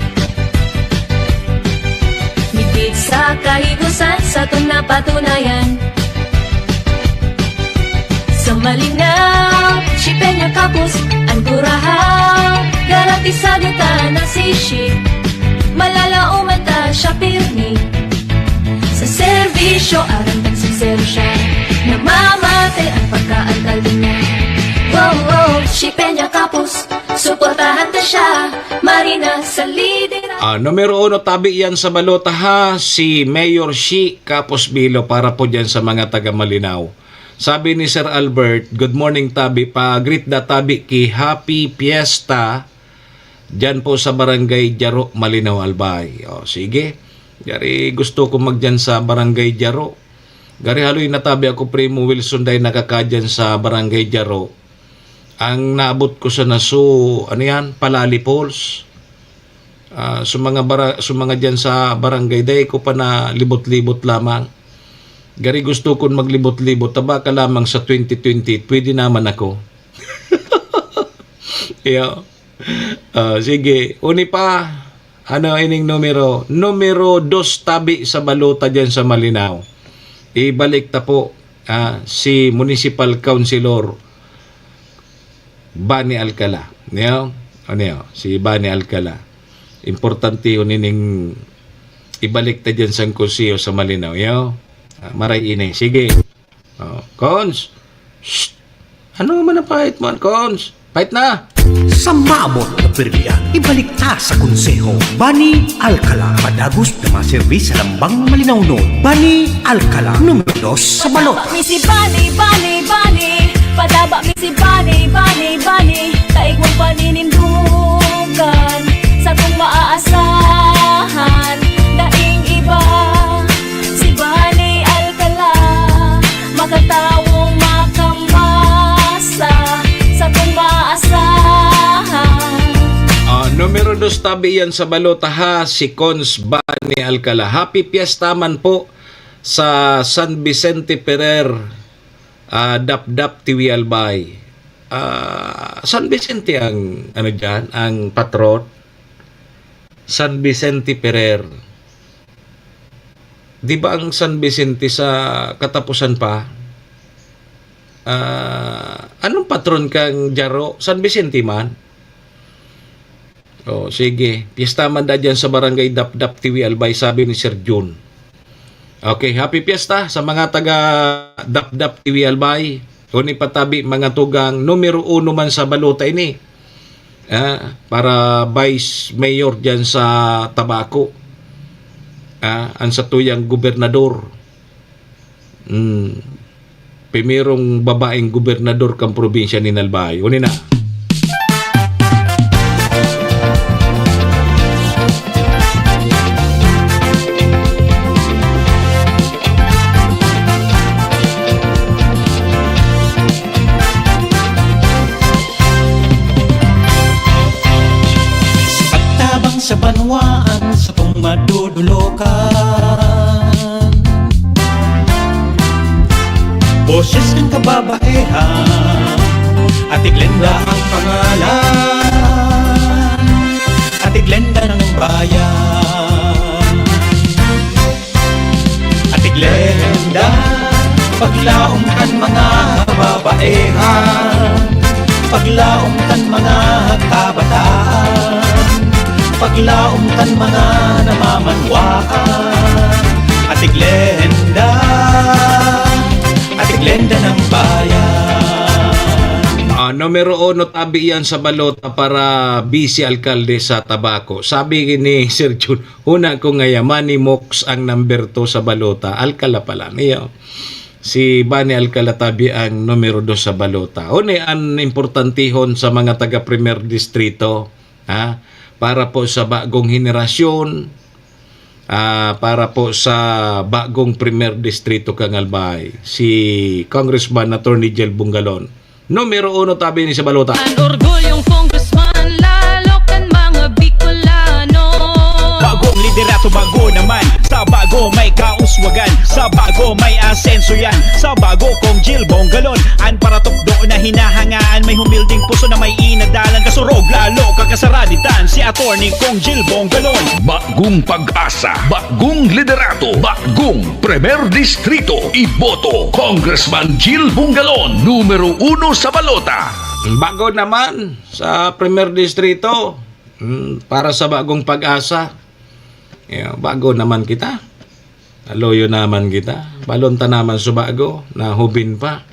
Midbid sa kahigosan, satong napatunayan. Sa Malinao, Shi Peña Capus, an kurahaw. Garantisado ta na si Shi, malalaoman ta siya pirmi. Sa serbisyo, aram tang sinsero siya, namamate an pagkaalkalde niya. Wow, wow, Shi Peña Capus, suportahan ta siya, marina sa lidera. Ah, numero uno tabi yan sa balota, ha, si Mayor Shi Capus Bilo, para po dyan sa mga taga Malinao. Sabi ni Sir Albert, "Good morning, tabi. Pa-greet da, tabi, ki Happy Fiesta dyan po sa Barangay Jaro, Malinao, Albay." O, sige. Gari gusto ko magdyan sa Barangay Jaro. Gari haloy na, tabi, ako, Primo Wilson, dai nakakadyan sa Barangay Jaro. Ang naabot ko sa naso, ano yan? Palali Falls. Ah, sa mga bara-, sa mga dyan sa barangay, dai ko pa na libot-libot lamang. Gari gusto kon maglibot-libot, taba ka lamang sa twenty twenty-eight, pwede naman ako. Iyo. Ah, sige, uni pa. Ano ining numero? Numero dos tabi sa balota dyan sa Malinao. Ibalik ta po, ah, si Municipal Councilor Bani Alcala. Niyo? O niyo? Si Bani Alcala. Importante yun ining ibalik ta dyan sa konseho sa Malinao. Yo? Ah, maray ini. Sige. Oh, Cons! Shh! Ano man ang pahit mo, Cons? Pahit na! Sa maabot na pirdian, ibalik ta sa konseho. Bani Alcala, padagos na maserbi sa lambang malinaw nun. Bani Alcala, numero dos sa balota. Mi si Bani, Bani, Bani. Padaba mi si Bani, Bani, Bani. Kaigwang paninindugan, satong maaasahan. Daing iba, si Bani Alcala, makatawong makamasa, satong maaasahan. Ah, numero dos tabi yan sa balota, ha, si Cons Bani Alcala. Happy Fiesta man po sa San Vicente Ferrer, ah, Dapdap, Tiwi, Albay. Ah, San Vicente ang, ano diyan, ang patron? San Vicente Ferrer. Di ba ang San Vicente sa katapusan pa? Ah, anong patron kang Jaro? San Vicente man? Oh, sige. Piyesta man da dyan sa Barangay Dapdap, Tiwi, Albay, sabi ni Sir Jun. Okay, happy fiesta sa mga taga Dapdap, Tiwi, Albay. Uni pa tabi, mga tugang, numero uno man sa balota ini. Ah, para vice mayor dyan sa Tabaco. Ah, ang satuyang gobernador. Hmm. Primerong babaeng gobernador kan probinsya nin Albay. Uni na. Sa pagtabang sa banwaan, satong madudulokan. Boses kan kababaehan, Ate Glenda ang pangalan. Ate Glenda ng bayan. Ate Glenda, paglaom kan mga kababaehan, paglaom kan mga kabataan, paglaom kan mga namamanwaan. Ate Glenda, Ate Glenda ng bayan. Ang numero uno tabi yan sa balota para vice alkalde sa Tabaco. Sabi ni Sir Jun, "Huna ko ngaya, Manny Mox ang number two sa balota. Alcala pala." Niyo. Si Bani Alcala tabi ang numero dos sa balota. Uni an importantihon sa mga taga Primer Distrito, ha? Para po sa bagong henerasyon, ah, para po sa bagong Primer Distrito kan Albay, si Congressman Attorney Jel Bongalon. Numero uno tabi ni sa balota. An orgulyong congressman, lalo kan mga Bicolano. Bagong liderato, bago naman. Sa bago may kauswagan. Sa bago may asenso yan. Sa bago, Cong Jel Bongalon. An paratukdo na hinahangaan. May humilding puso na may inadalan. Kasurog, lalo kakasaraditan. Si Attorney Cong Jel Bongalon. Bagong pag-asa, bagong liderato, bagong Primer Distrito. Iboto, Congressman Jel Bongalon, numero uno sa balota. Bago naman sa Primer Distrito, mm, para sa bagong pag-asa. Yeah, bago naman kita. Aloyo naman kita. Balon ta naman sa bago, na hubin pa.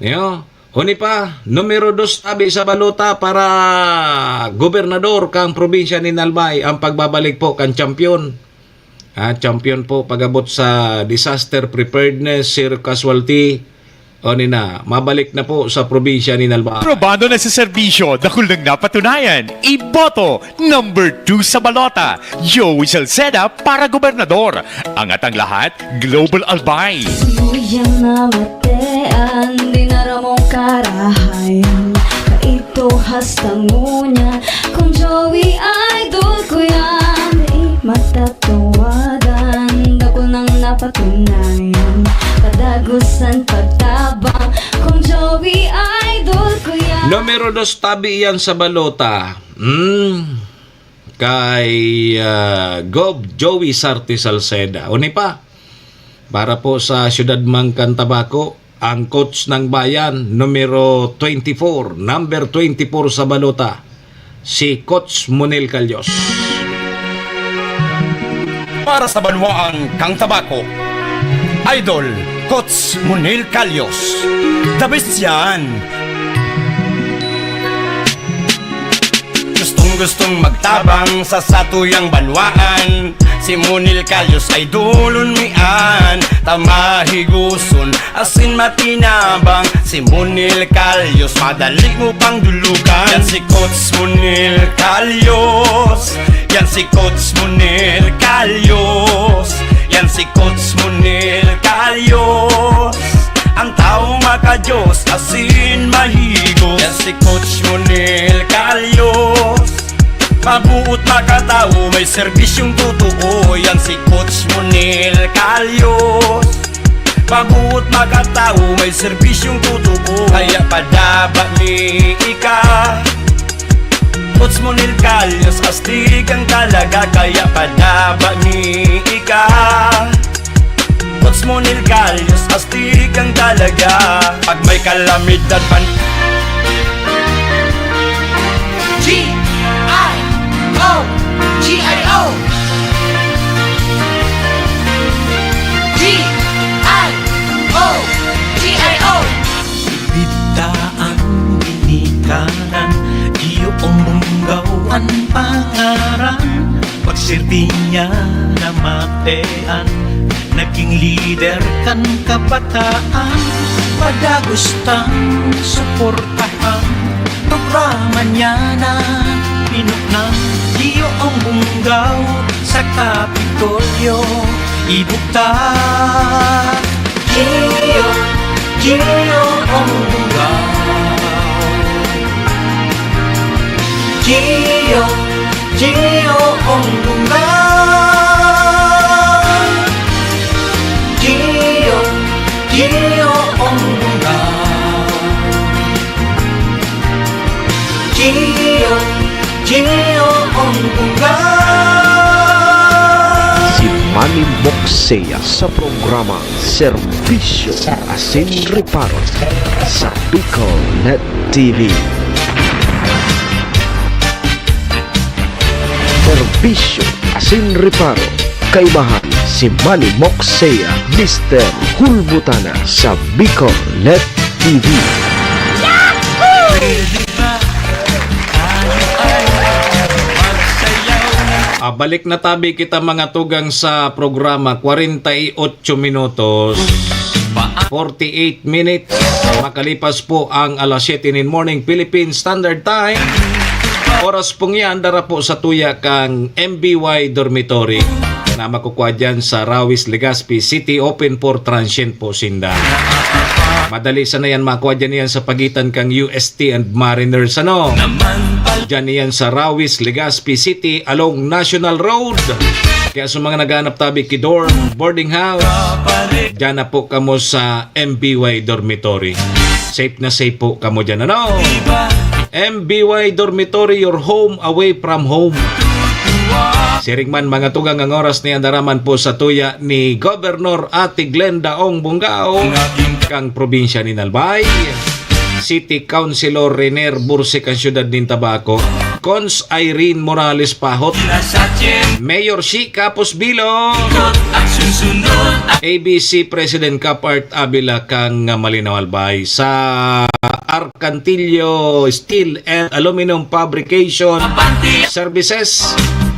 Yo, uni pa, numero dos tabi sa balota para gobernador kang probinsya nin Albay, ang pagbabalik po kan champion. Ah, champion po pag-abot sa disaster preparedness, zero casualty. O ni na, mabalik na po sa probinsya nin Albay. Probado na sa serbisyo, dakul nang napatunayan. Iboto, number two sa balota, Joey Salceda para gobernador. Angat ang lahat, Global Albay. Suyang namatean, dinaramong karahayan. Kaito hasta ngunyan, Cong Joey, idol ko yan. Di matatawadan, dakul nang napatunayan. Kadagosan pagtabang, Cong Joey, idol ko yan. Numero dos tabi yan sa balota. Mm. Kay, ah, Gov Joey Sarte Salceda. Uni pa, para po sa siyudad man kan Tabaco, ang coach ng bayan, numero twenty-four, number twenty-four sa balota, si Coach Monel Calios. Para sa banwaan kang Tabaco, Idol, Coach Monel Calios. The best yan! Gustong-gustong magtabang sa satuyang banwaan. Si Monel Calios ay dulon mi an tamahigoson asin matinabang. Si Monel Calios, madali mo pang dulugan. Yan si Coach Monel Calios. Yan si Coach Monel Calios. Yan si Coach Monel Calios. Ang taong makadiyos, asin mahigos. Yan si Coach Monel Calios. Mabuot, makatawo, may serbisyong totoo. Yan si Coach Monel Calios. Mabuot, makatawo, may serbisyong totoo. Kaya padaba mi ika. Coach Monel Calios, astig ang talaga, kaya padaba mi ika. Coach Monel Calios, astig ang talaga. Pag may kalamidad man. G I O, G I O. G I O, G I O. Bigtaan, ginikanan, iyo ang bunggaw an pangaran. Pagserbi niya namatean, naging lider kan kabataan. Padagos tang suportahan, programa niya na pinuknang, iyo ang bunggaw sa Kapitolyo. Ibugtak. Gio, Gio ang bunggaw. Gio, Gio ang bunggaw. Gio, Gio ang bunggaw. Gio, Gio ang bunggaw. Si Manny Moxea sa programa Serbisyo asin Reparo sa Bicol Net T V. Serbisyo asin Reparo, kaibahan si Manny Moxea, Mister Hulbutana sa Bicol Net T V. Ah, balik na tabi kita, mga tugang, sa programa, kwarenta y ocho minutos, forty-eight minutes, makalipas po ang alas siyete nin morning, Philippine Standard Time. Oras pong yan, dara po sa tuya kang M B Y Dormitory na makukuha dyan sa Rawis, Legazpi City, open for transient po sinda. Madali sana yan, makuha dyan yan sa pagitan kang U S T and Mariners, ano? Dyan yan sa Rawis, Legazpi City, along National Road. Kaya sa mga naghahanap tabi ki dorm, boarding house, dyan na po kamo sa M B Y Dormitory. Safe na safe po kamo dyan, ano? M B Y Dormitory, your home away from home. Siring man, mga tugang, ang oras niya daraman po sa tuya ni Governor Ate Glenda Ong Bungao, kang probinsya ni Albay, City Councilor Renier Bursik ang siyudad nin Tabaco, Cons Irene Morales Pahot, Mayor Shi Kapos Bilo, A B C President Cap Art Avila kang Malinao Albay, sa Arcantillo Steel and Aluminum Fabrication Services.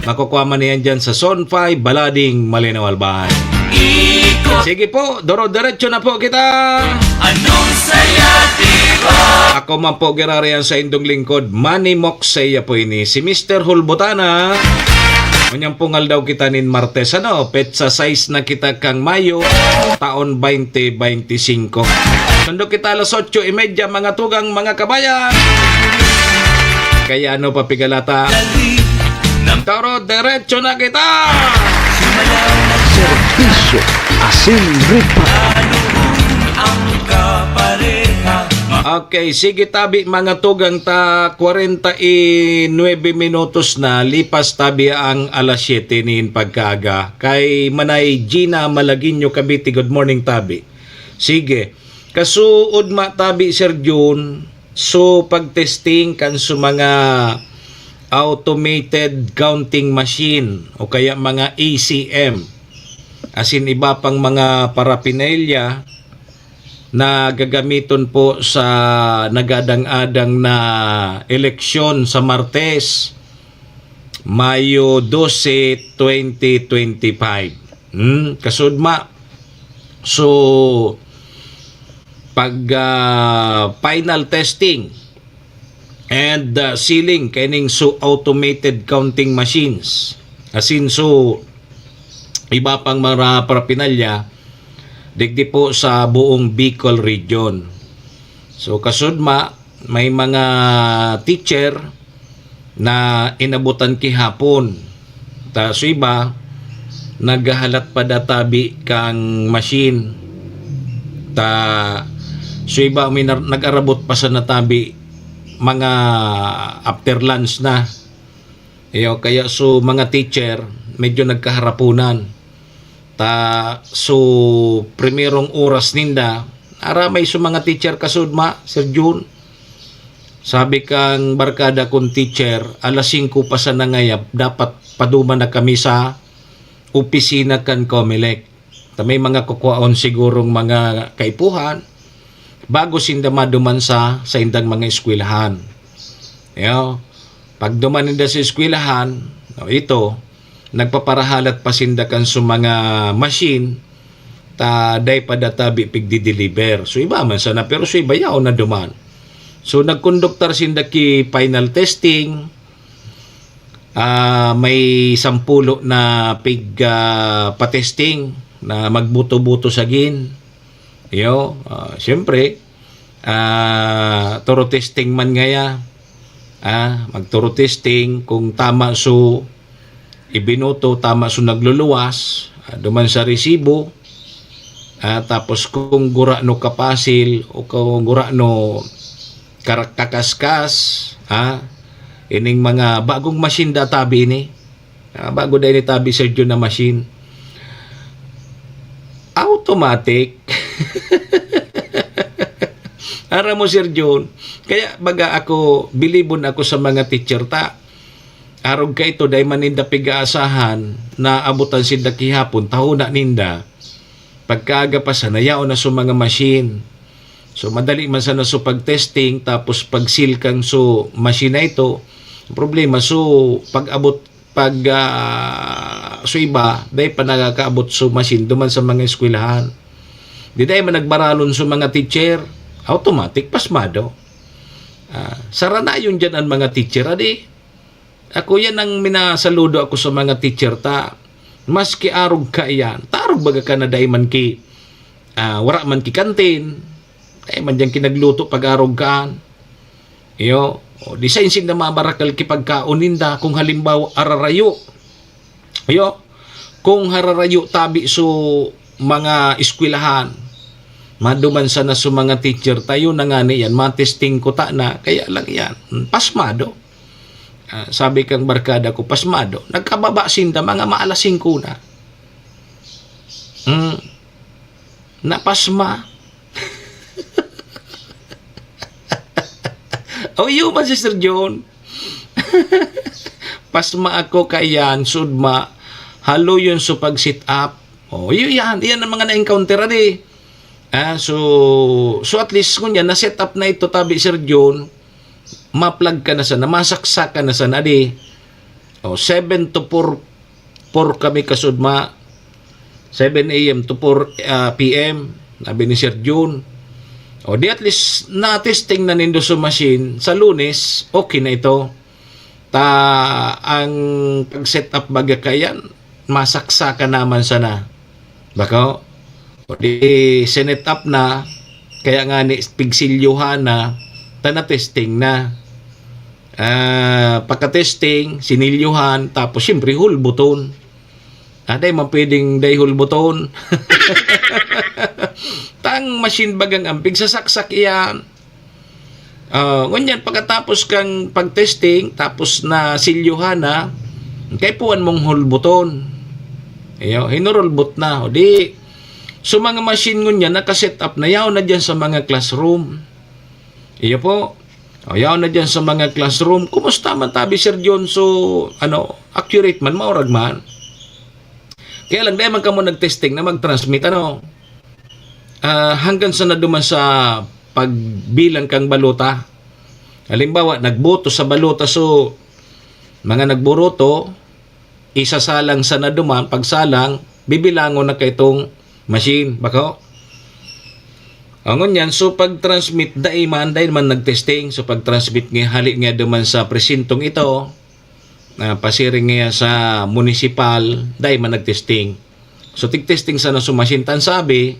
Makukuha man niyan dyan sa Zone five, Balading, Malinao Albay. Sige po, doro-diretso na po kita. Anong saya, di ba? Ako man po, girari, ang saindong lingkod, Manny Moksey po ini, si Mister Hulbutana. Ngunyan pong aldaw kita nin Martes, ano? Petsa sais na kita kang Mayo, taon twenty twenty-five. Sundo kita alas otso y media, mga tugang, mga kabayan. Kaya ano pa pigalata? Doro-diretso na kita! Serbisyo, asin ripa. Okay, sige tabi, mga tugang, ta kwarenta y nuebe minutos na lipas tabi ang alas siyete nin pagkaaga. Kay Manay Gina Malagueño, Cavite, good morning tabi. Sige. Kasuod ma tabi, Sir Jun, so pag-testing kan so mga automated counting machine o kaya mga A C M, asin iba pang mga paraphernalia na gagamiton po sa nagadang-adang na eleksyon sa Martes, Mayo dose, twenty twenty-five. Hmm, kasudma. So, pag, ah, final testing and, ah, sealing kaining so automated counting machines, asin so iba pang mga paraphernalia, digdi po sa buong Bicol Region. So, kasudma, may mga teacher na inabutan kihapon. Ta, so iba, naghahalat pa da tabi kang machine. Ta, so iba, may nar-, nag-arabot pa sana tabi mga after lunch na. Iyo, kaya so mga teacher, medyo nagkaharapunan. Ta, so primerong oras ninda, aramay so mga teacher kasudma, Sir Jun. Sabi kang barkada kong teacher, alas singko pa sana ngayab, dapat paduman na kami sa opisina kan Comelec. Ta may mga kukuhaon sigurong mga kaipuhan bago sinda maduman sa saindang mga eskwelahan. Yo, pagduman ninda sa eskwelahan, o ito, nagpaparahalat pa sinda kan so mga machine, ta dai pa da tabi pigdi-deliver. So, iba man sana, pero so iba yaon na duman. So, nagkonduktar sinda ki final testing, ah, may sampulo na pig, ah, pa-testing na magbuto-buto sa gin. Iyo, ah, siyempre, ah, thorough testing man ngaya. Ah, mag-thorough testing kung tama so ibinuto, tama so nagluluwas, ah, duman sa resibo. Ah, tapos kung gurano kapasil o kung gurano karak-, kakaskas, ah, ining mga bagong machine da tabi ini. Ah, bago dai ni tabi, Sir Jun, na machine. Automatic. Aram mo, Sir Jun, kaya baga ako, bilibon ako sa mga teacher ta. Arog kaito, dai man ninda pig-aasahan na abutan sinda kihapon, tahona ninda. Pagkaaga pa sana, yaon na so mga machine. So, madali man sana so pag-testing, tapos pag-seal kang so machine na ito. Ang problema, so pag-abot, pag, ah, so iba, dai pa nakakaabot so machine duman sa mga eskwelahan. Di dai man nagbaralon so mga teacher, automatic, pasmado. Ah, saranayon dyan ang mga teacher, adi. Ako yan ang minasaludo ako sa mga teacher ta. Maski arog ka iyan, tarog baga ka na dai man ki, ah, wara man ki kantin, dai man diyan kinagluto pag arog kaan. Iyo, o, di sa insin na mamarakal ki pagkaon ninda kung halimbawa ararayo. Iyo, kung hararayo tabi so mga eskwelahan, maduman sana so mga teacher tayo na nga niyan, matesting ko ta na, kaya lang yan, hmm, pasmado. Ah, sabi kang barkada ko, pasmado. Nagkababa sinda, mga maalas singko na. Mm. Napasma. O, iyo man si Sir John. Pasma ako kaiyan, sudma. Halo yun sa pag-sit up. O, iyo yan. Iyan ang mga na-encounter, adi. Ah, so, so at least, ngunyan, na-set up na ito, tabi, Sir John. Maplag ka na sana, masaksakan na sana, di. O, seven to four, four kami kasudma. Seven a m to four, ah, p m, sabi ni Sir Jun. O, di at least na-testing na nindo sa machine. Sa Lunes, okay na ito. Ta, ang pag-set up baga kayan, masaksakan naman sana. Bako? O di, sinet up na, kaya nga ni pigsilyuhan na, ta na-testing na. Ah, pagka-testing, sinilyuhan, tapos siyempre hulbuton. Ah, dai man pwedeng dai hulbuton. Tang machine bagang ampig sasaksak iyan. Ah, ngunyan, pagkatapos kang pag-testing, tapos na silyuhan na, kaipuhan mong hulbuton. Iyo, hinurulbot na. O di, so mga machine ngunyan, naka-set up na, yaon na dyan sa mga classroom. Iyo po. O, yaon na dyan sa mga classroom. Kumusta man tabi, Sir John? So, ano, accurate man, maurag man. Kaya lang, dai man kamo nag-testing na mag-transmit, ano? Ah, hanggang sa naduman sa pagbilang kang balota. Halimbawa, nagboto sa balota, so, mga nagboto, isasalang sa naduman, pagsalang, bibilangon na kaitong machine, bako? Ang ngunyan, so pag-transmit, dai man, dai man nag-testing. So pag-transmit nga, hali nga duman sa presentong ito, na pasiring nga sa munisipal, dai man nag-testing. So tig-testing sana sa machine. Tan sabi,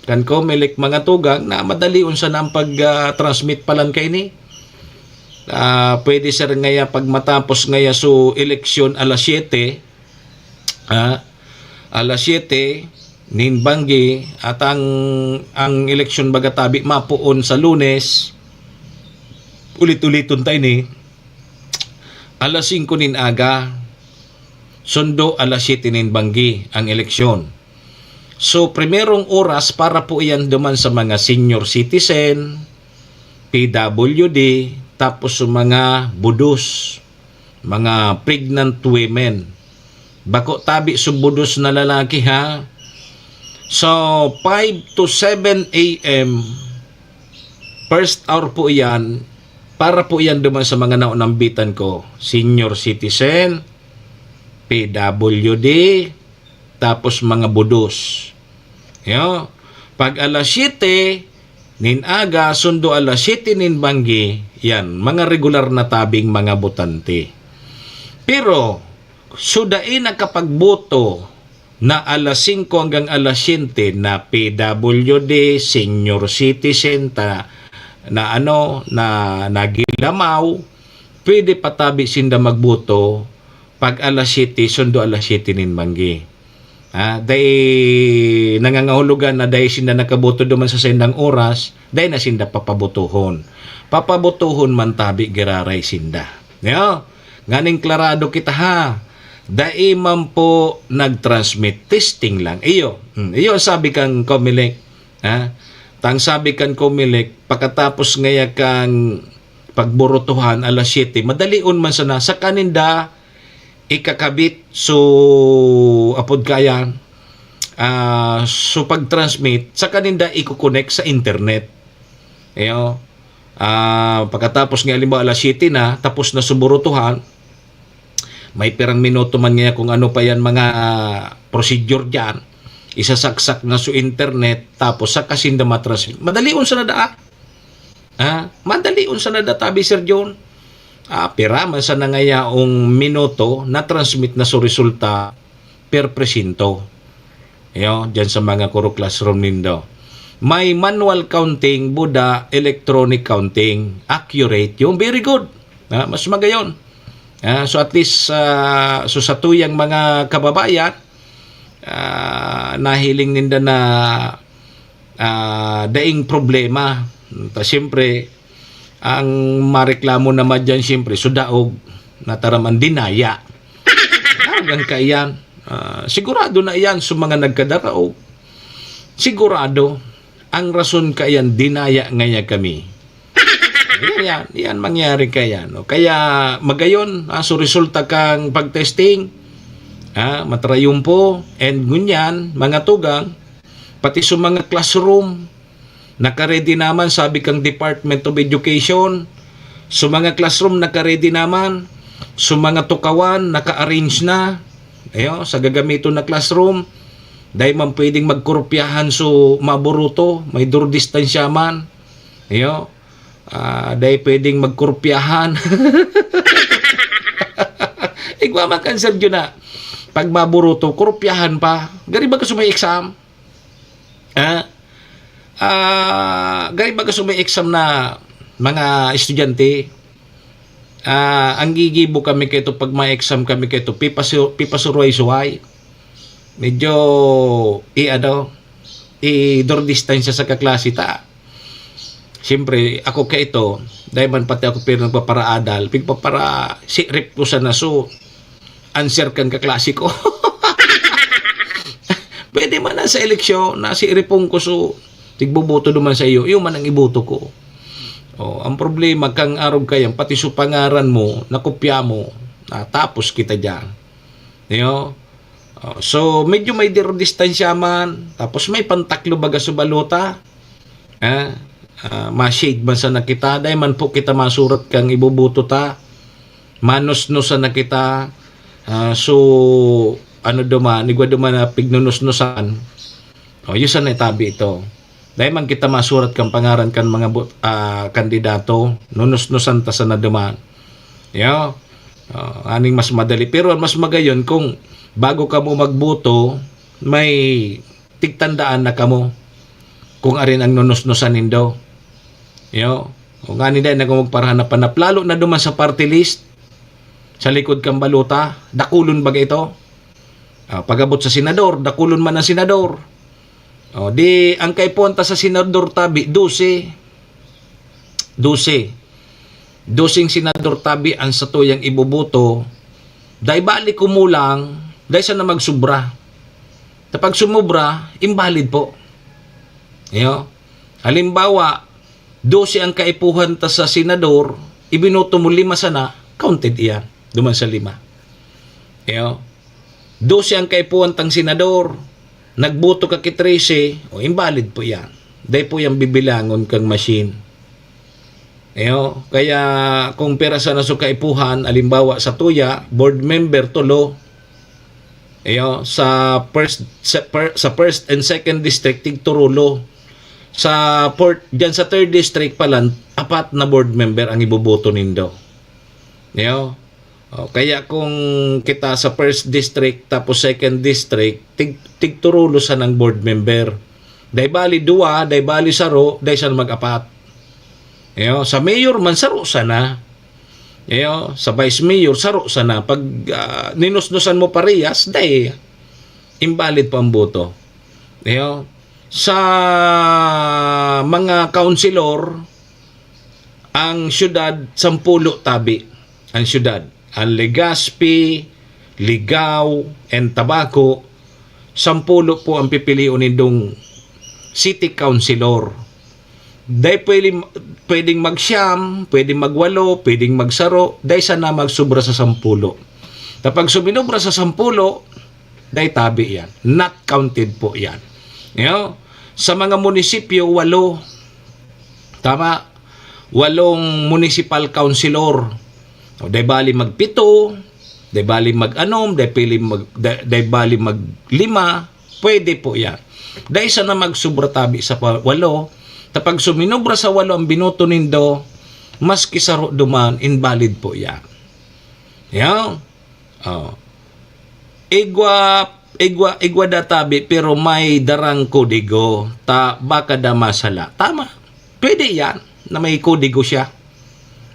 kan Comelec mga tugang na madalion sana ang pag, ah, transmit palan kaini. Ah, pwede, sir, ngaya pag matapos ngaya so eleksyon alas siyete, ah, alas siyete nin banggi at ang, ang eleksyon baga tabi mapoon sa Lunes, ulit-uliton ta ini, alas singko nin aga, sundo alas siyete nin banggi ang eleksyon. So, primerong oras para po iyan duman sa mga senior citizen, P W D, tapos sa mga budos, mga pregnant women. Bako tabi sa budos na lalaki, ha? So, five to seven a m, first hour po iyan, para po iyan duman sa mga naunambitan ko. Senior citizen, P W D, tapos mga budos. Yo, pag alas siyete nin aga, sundo alas siyete nin banggi, yan, mga regular na tabing mga botante. Pero, so dai nakapagboto na alas singko hanggang alas siyete na P W D, senior citizen, ta, na ano, na nagilamaw, pwede pa tabi sinda magboto pag alas siyete, sundo alas siyete nin banggi. Ah, dai nangangahulugan na dai sinda nakaboto duman sa saindang oras, dai na sinda papabotohon. Papabotohon man tabi giraray sinda. Yo, nganing klarado kita, ha. Dai man po nag-transmit, testing lang. Iyo, hmm, iyo ang sabi kang Comelec, ha. Tang sabi kang Comelec, pagkatapos ngaya kang pagburotohan alas siyete, madalion man sana sa kaninda ikakabit, so, apod kaya, ah, so pag-transmit, sa kaninda iko-connect sa internet. Iyo. Ah, pagkatapos nga, halimbawa, alas siyete na, tapos na su burutohan, may pirang minuto man niya kung ano pa yan mga procedure dyan, isasaksak na su internet, tapos saka sinda matransmit. Madalion sana daa. Ah, madalion sana daa, tabi, Sir John. Ah, pira man sana ngayaong minuto na transmit na su resulta per presinto. Iyo, dyan sa mga kuro classroom nindo. May manual counting, buda electronic counting. Accurate yung very good. Ah, mas magayon. Ah, so at least, ah, so sa tuyang mga kababayan, ah, nahiling ninda na, ah, daing problema. Ta siyempre, ang mareklamo naman dyan, siyempre, so daog, nataram ang dinaya. Daog ang kaiyan. Ah, sigurado na iyan sa mga nagkadaraog. Sigurado, ang rason kaiyan, dinaya ngaya kami. Yan, yan, yan mangyari kaiyan. No? Kaya magayon, ah, so resulta kang pagtesting, ah, matrayumpo, and ngunyan, mga tugang, pati sa mga classroom, naka-ready naman, sabi kang Department of Education. Sa mga classroom, naka-ready naman. Sa mga tukawan, naka-arrange na. Ayo, sa gagamiton na classroom, dai man pwedeng magkurupyahan so maburuto, may durdistansya man. Ayo, ah, dai pwedeng magkurupyahan. Igwa man kan Sergio na, pag maburuto, kurupyahan pa. Gari ba ka sa may exam? Ah, ah, gari baga sa may exam na mga estudyante, ah, ang gigibo kami kaito pag may exam kami kaito, pipasu-, pipasuruhay-suhay. Medyo, i-ano, idurdistansya sa kaklase ta. Siyempre, ako kaito, dahil man pati ako pero nagpaparaadal, pigpapara-, sirip ko sa naso. Answer kan kaklase ko. Pwede man na sa eleksyon, na si Ripong Kuso, tigboboto duman sa iyo, iyo man ang iboto ko. Oh, ang problema, kang arog kayang, pati su pangaran mo, nakopya mo, natapos kita dyan. Iyo? Oh, so, medyo may dir-, distansya man, tapos may pantaklo baga sa balota. Ah, ah, ma-shade man sana kita, dai man po kita masurat kang iboboto ta. Manusnusan na kita. Ah, so, ano duman, igwa duman na pignunusnusan. O, yun sana itabi ito. Dai man kita masurat kang pangaran kan mga bu-, ah, kandidato. Nunusnusan ta sana duman. Yo. Oh, aning mas madali. Pero ang mas magayon kung bago kamo magboto, may tigtandaan na kamo kung arin ang nunusnusan nindo. Yo, kung ani dai na kamo magparahanap-hanap, lalo na duman sa party list, sa likod kan balota, dakulon baga ito. Ah, pag-abot sa senador, dakulon man ang senador. O, di, ang kaipuhan ta sa senador tabi, dose. Dose. Doseng senador tabi ang satuyang iboboto. Dai bali kumulang, dai sana magsubra. Kapag sumubra, invalid po. Iyo. Halimbawa, dose ang kaipuhan ta sa senador, ibinoto mo lima sana, counted iyan. Duman sa lima. Iyo. Dose ang kaipuhan tang senador, nagboto ka ki trese, o invalid po iyan. Dai po iyan bibilangon kang machine. Iyo, kaya kung pira sana so kaipuhan, alimbawa sa tuya, board member, tulo. Iyo, sa first, sa, per-, sa first and second district, tigturulo. Sa fourth, diyan sa third district pa lang, apat na board member ang iboboto nindo. Iyo. O, kaya kung kita sa first district, tapos second district, tig-, tigturulo sanang board member. Dai bali duwa, dai bali saro, dai sana mag-apat. Iyo, sa mayor man, saro sana. Iyo, sa vice mayor, saro sana. Pag, ah, ninusnusan mo parehas, dai, invalid po ang boto. Iyo, sa mga councilor, ang syudad, sampulo tabi. Ang syudad, ang Legazpi, Ligao, and Tabaco, sampulo po ang pipilion nindong city councilor. Dai pwede, pwedeng magsiyam, pwedeng magwalo, pwedeng magsaro, dai sana magsubra sa sampulo. Kapag suminubra sa sampulo, dai tabi yan. Not counted po yan. Yo? Sa mga munisipyo, walo. Tama? Walong municipal councilor. O, dai bali magpito, dai bali mag-anom, dai pili mag, dai, dai bali maglima, pwede po yan. Dai sana magsubra tabi sa pa-, walo. Ta pag suminubra sa walo ang binoto nindo, maski saro duman, invalid po yan. Yan. Oh. Igwa, igwa, igwa da tabi, pero may darang kodigo, ta baka da masala. Tama. Pwede yan, na may kodigo siya.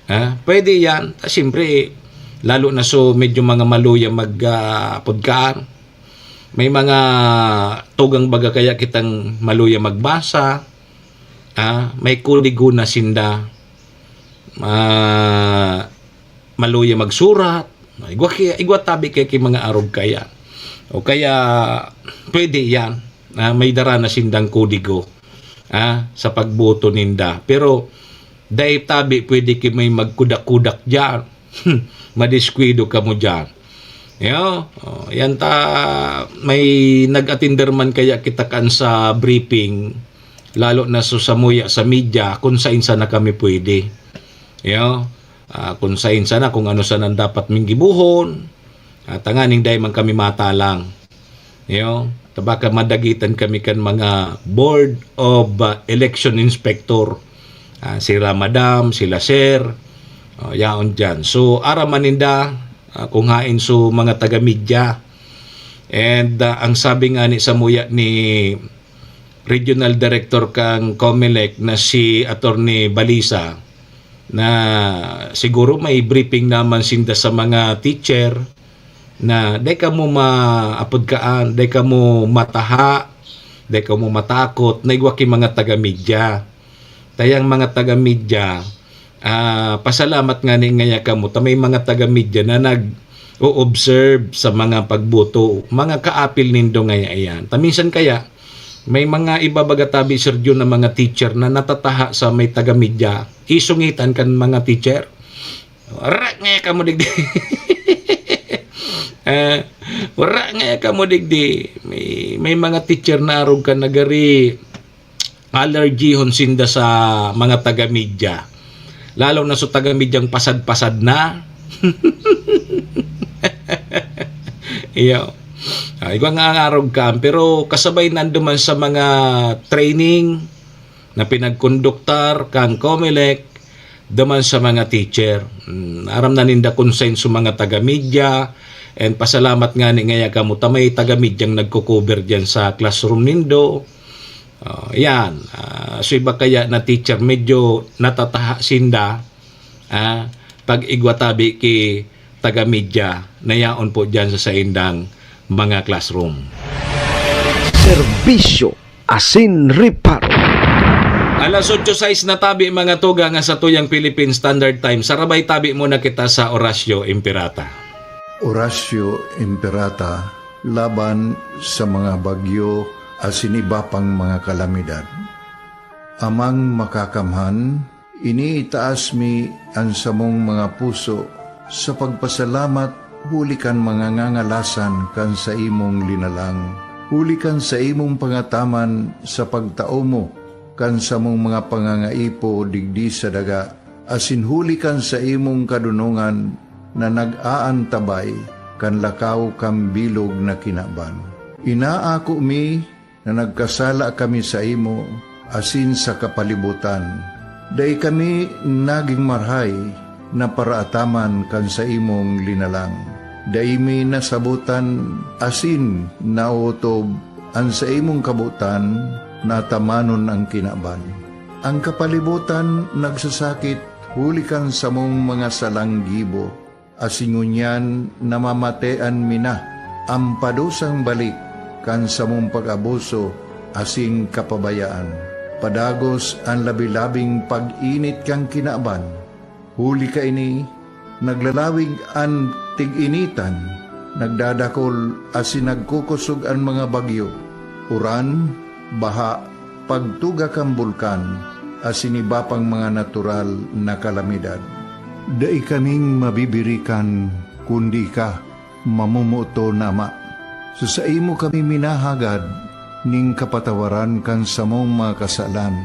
Ha? Pwede yan. Ta, siyempre, lalo na so medyo mga maluya mag, ah, apod kaan. May mga tugang baga kaya kitang maluya magbasa. Ah, may kodigo na sinda. Ah, maluya magsurat. Igwa ki-, igwa tabi kay ki mga arog kaya. O kaya, pwede yan. Ah, may dara na sindang kodigo, ah, sa pagboto ninda. Pero, dai tabi pwede ki may magkudak-kudak diyan. Madiskuido kamo diyan. Yo, oh, yan ta, may nag-atinder man kaya kita kan sa briefing, lalo na so samuya sa media, kung sain sana kami pwede. Yo, ah, kung sain sana, kung ano sana ang dapat ming gibohon, ah, tanganing dai man kami matalang. Yo, ta baka madagitan kami kan mga Board of, ah, Election Inspector. Ah, sila madam, sila sir, oh, yaon diyan. So, aram man ninda, ah, kung hain so mga taga-media. And, ah, ang sabi nga ni samuya ni Regional Director kang Comelec na si Attorney Balisa, na siguro may briefing naman sinda sa mga teacher na dai kamo maapod kaan, dai kamo mataha, dai kamo matakot, na igwa ki mga taga-media. Tayang mga taga-media, ah, pasalamat ngani ngaya kamo ta may mga taga-media na nag-o-observe sa mga pagboto, mga kaapil nindo ngaya iyan. Ta minsan kaya, may mga iba baga tabi, Sir Jun, na mga teacher na natataha sa may taga-media, isungitan kan mga teacher. Wara ngaya kamo digdi. Ah, wara ngaya kamo digdi. May, may mga teacher na arog kan nagari allergy hon sinda sa mga taga-media. Lalo na sa taga-medyang pasad-pasad na. Iyo. Ah, igwa nga arog kan, pero kasabay nanduman sa mga training na pinagkonduktar kan Comelec, duman sa mga teacher. Mm, aram na ninda kung sain so mga taga-media, and pasalamat ngani ngaya kamo ta may taga-medyang nagko-cover diyan sa classroom nindo. Oh, yan. Ah, so iba kaya na teacher, medyo natataha sinda, ah, pag igwa tabi ki taga-media na yaon po diyan sa saindang mga classroom. Serbisyo asin reparo. Alas otso sais na tabi, mga tugang, sa tuyang Philippine Standard Time. Sarabay tabi muna kita sa Orasyo Imperata. Orasyo Imperata laban sa mga bagyo asin iba pang mga kalamidad. Amang Makakamhan, iniitaas mi an samong mga puso sa pagpasalamat huli kan mga ngangalasan kan saimong linalang, huli kan saimong pangataman sa pagtao mo kan samong mga pangangaipo digdi sa daga, asin huli kan saimong kadonongan na nag-aantabay kan lakaw kan bilog na kinaban. Inaako mi na nagkasala kami saimo asin sa kapalibotan. Dai kami nagin marahay na paraataman kan saimong linalang. Dai mi nasabotan asin naotob an saimong kabotan na atamanon an kinaban. An kapalibotan nagsasakit huli kan samong mga salang gibo, asin ngunyan namamatean mi na an padusang balik kan samong pag-abuso asin kapabayaan. Padagos an labi-labing pag-init kan kinaban. Huli kaini, naglalawig an tig-initan, nagdadakol asin nagkukosog an mga bagyo, uran, baha, pagtuga kan bulkan, asin iba pang mga natural na kalamidad. Dai kaming mabibirikan kundi ika, mamomoton na Ama. Sa saimo kami minahagad nin kapatawaran kan samong mga kasalan,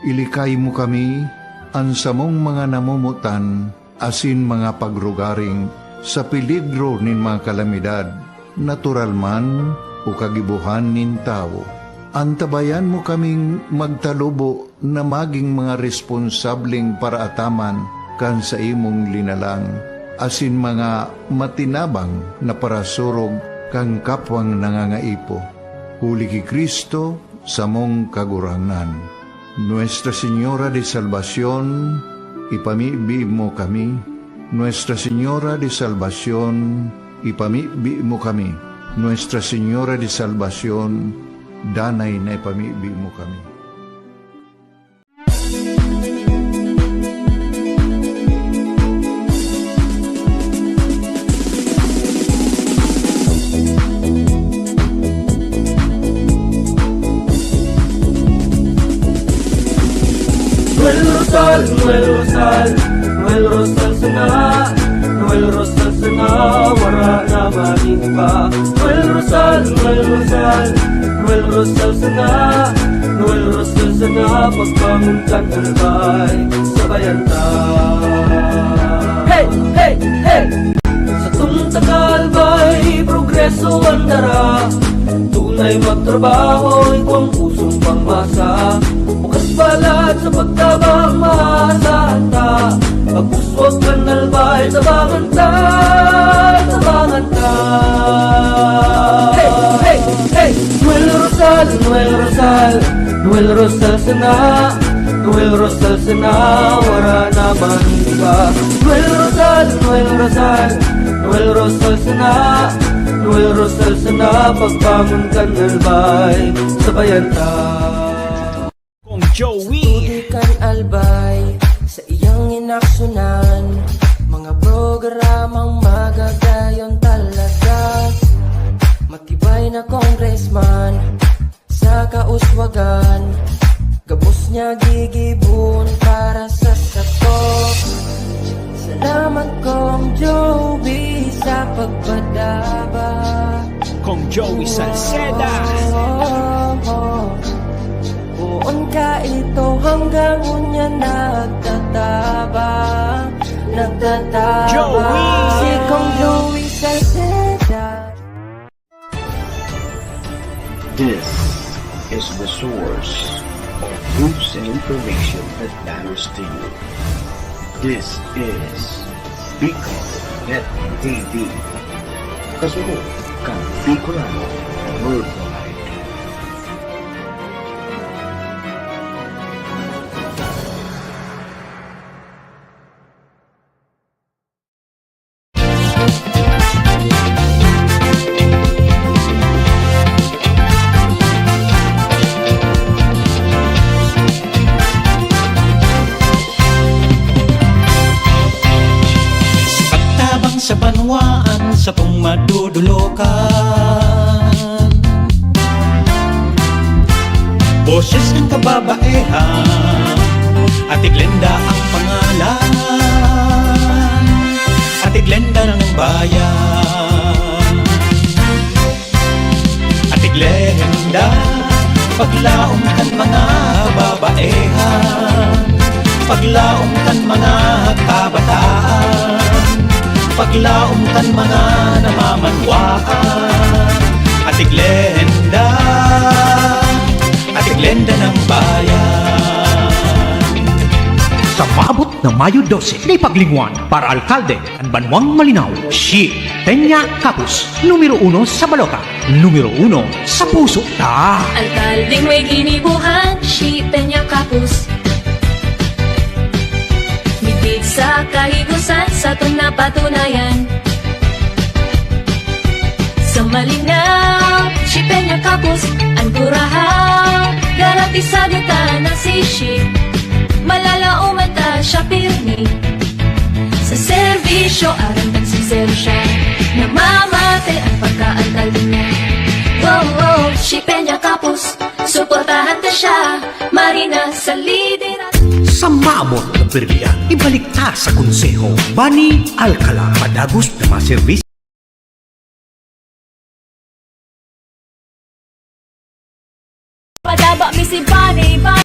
Ilikay mo kami, an samong mga namomotan, asin mga pagrugaring sa peligro nin mga kalamidad, natural man o kagibohan nin tawo. Antabayan mo kaming magtalubo na magin mga responsableng paraataman kan saimong linalang, asin mga matinabang na parasurog kan kapwang nangangaipo. Huli ki Cristo, samong Kagurangnan. Nuestra Señora de Salvacion, ipamibi mo kami. Nuestra Señora de Salvacion, ipamibi mo kami. Nuestra Señora de Salvacion, danay na ipamibi mo kami. Noel Rosal, Noel Rosal, Noel Rosal sana, Noel Rosal sana, wara na maning iba. Noel Rosal, Noel Rosal, Noel Rosal sana, Noel Rosal sana, pagbangon kan Albay, sabayan ta. Hey, hey, hey! Satong taga Albay, progreso an dara. Tunay magtrabaho, igwang pusong pangmasa. Bukas balat sa pagtabang, maasahan ta. Pagpuswag kan Albay, tabangan ta, tabangan ta. Hey, hey, hey! Noel Rosal, Noel Rosal, Noel Rosal sana, Noel Rosal sana, wara na man iba. Noel Rosal, Noel Rosal, Noel Rosal sana, Noel Rosal sana, pagbangon kan Albay, sabayan ta. Kong Joey. Tutukan Albay sa iyang inaksunan, mga programang magagayon talaga. Matibay na congressman sa kauswagan, gabos niya gigibon para sa sato. Salamat, Kong Joey, sa pagpadaba. Kong Joey Salceda. Oh, oh, oh. Poon ka ito hanggang unya nagtatabang, nagtatabang. Joey! Si Kong Joey Salceda. This is the source of news and information that matters to you. This is Bicol Net T V. Kasunod kan Bicolano Worldwide. Sa pagtabang sa banwaan, satong madudulokan. Boses ng kababaehan, Ate Glenda ang pangalan. Ate Glenda ng bayan. Ate Glenda, paglaom kan mga kababaehan, paglaom kan mga kabataan, paglaom kan mga namamanwaan. Ate Glenda, Ate Glenda ng bayan. Sa maabot na Mayo dose, na ipaglingwan para alkalde kan Banwang Malinao, si Peña Capus, numero uno sa balota, numero uno sa puso ta. Alkaldeng may ginibohan, si Peña Capus. Midbid sa kahigosan, satong napatunayan. Sa Malinao, si Peña Capus, an kurahaw, garantisado ta na si Shi. Malalaoman ta siya pirmi. Sa serbisyo, aram kan sinsero siya. Namamate an pagkaalkalde niya. Oh, oh, si Peña Capus, suportahan ta siya. Marina sa liderato. Sa maabot na pirdian, ibalik ta sa konseho. Bani Alcala, padagos na mga serbisyo. Padaba mi si Bani, Bani.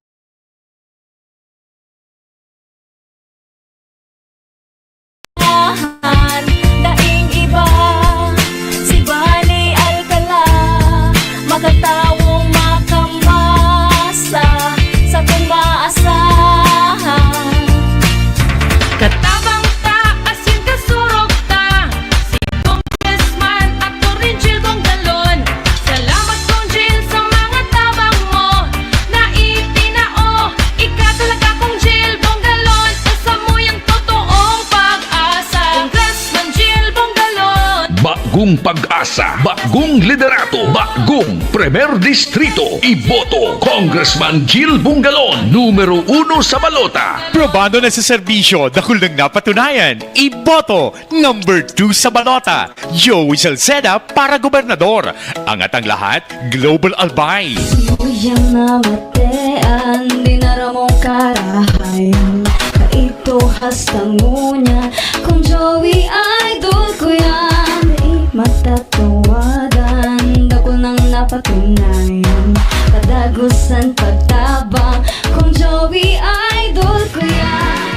Bagong pag-asa, bagong liderato, bagong Primer Distrito. Iboto, Congressman Gil Bungalon, numero uno sa balota. Probado na sa serbisyo, dakul nang napatunayan. Iboto, number two sa balota. Joey Salceda para gobernador. Angat ang lahat, Global Albay. Siyang namatean, dinaramong karahayan. Kaito hasta ngunyan, kung Joey idol ko yan, di matatawadan. Dakul nang napatunayan, kadagusan pagtabang, kung Joey idol ko yan.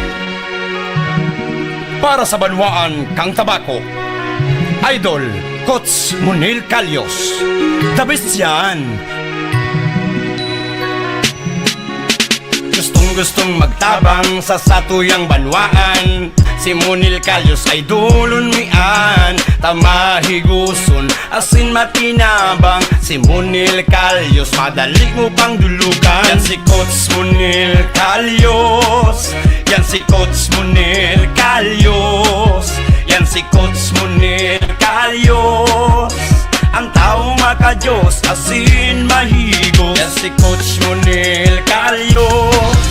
Para sa banwaan kang Tabaco, Idol Coach Monil Calios. The best yan! Gustong-gustong magtabang sa satuyang banwaan. Si Monil Calios ay dulon mi an, ta mahigoson asin matinabang. Si Monil Calios, madali mo pang dulugan. Yan si Coach Monil Calios. Yan si Coach Monil Calios. Yan si Coach Monil Calios. Ang taong makadiyos, asin mahigos. Yan si Coach Monil Calios.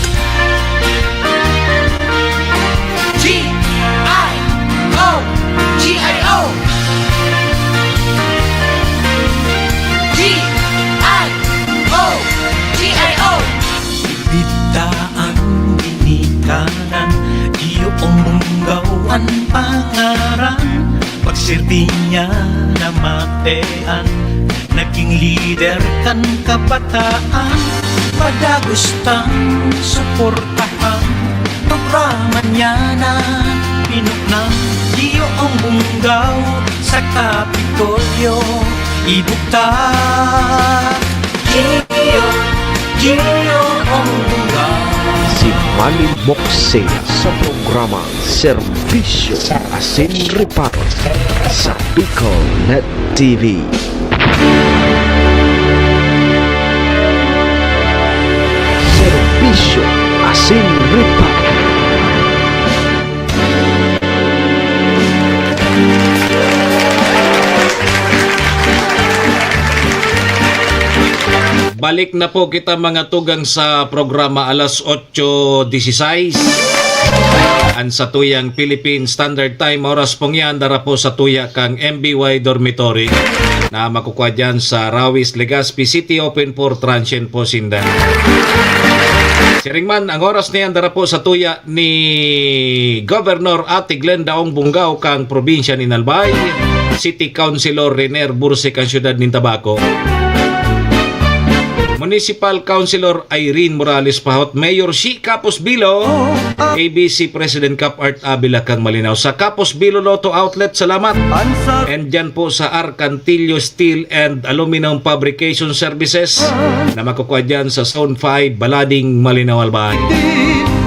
G I O, G I O. G I O, G I O. Dita ang ginikanan, iyo ang munggaw an pangaran. Pagsirti niya namatean, naging lider kan kabataan. Padagos tang suportahan, programa niya na pinuknang. Iyo ang munggaw sa Kapitolyo, ibugtak. Iyo, iyo ang munggaw. Si Manny Mokse sa programa Serbisyo asin Reparo sa Bicol Net T V. Serbisyo asin Reparo. Balik na po kita, mga tugang, sa programa alas otso disisais. An satuyang Philippine Standard Time, oras pong yan, dara po sa tuya kang M B Y Dormitory na makukwa dyan sa Rawis, Legazpi City, open for transient po sinda. Siring man, ang oras na yan, dara po sa tuya ni Governor Ate Glenda Ong Bungao kang probinsya nin Albay, City Councilor Renier Bursi kang siyudad nin Tabaco, Municipal Councilor Irene Morales Pahot, Mayor Shi Capos Bilo, A B C President Cap Art Avila kang Malinao. Sa Capos Bilo Lotto Outlet, salamat. And dyan po sa Arcantillo Steel and Aluminum Fabrication Services na makukwa dyan sa Zone five, Balading, Malinao, Albay.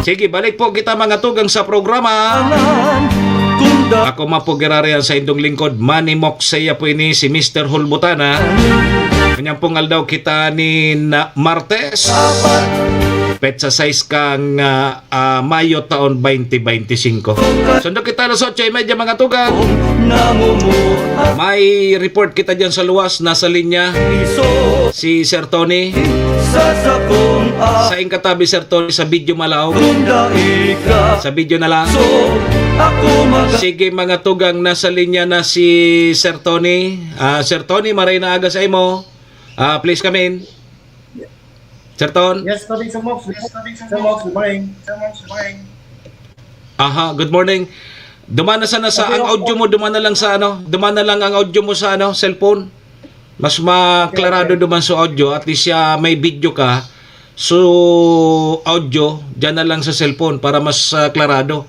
Sige, balik po kita, mga tugang, sa programa. Ako man po giraray an saindong lingkod, Manny Mok, saiya po ini si Mister Hulbutana. Kanyang pong aldaw kita nin Martes, petsa sais kang, ah, ah, Mayo taon twenty twenty-five. Sundo kita alas otso y media, mga tugang. May report kita dyan sa luwas, nasa linya si Sir Tony. Sa katabi, Sir Tony, sa video malaog. Sa video na lang. Sige, mga tugang, nasa linya na si Sir Tony. Ah, Sir Tony, maray na aga sa imo. Ah, please come in. Sir Ton? Yes, Tony, Sir Mox. Yes, Tony, Sir Mox. Good morning. Aha, good morning. Duman na sana sa, ang audio mo, duman na lang sa ano, duman na lang ang audio mo sa ano, cellphone. Mas maklarado duman sa audio, at least siya may video ka. So, audio, dyan na lang sa cellphone para mas, ah, klarado.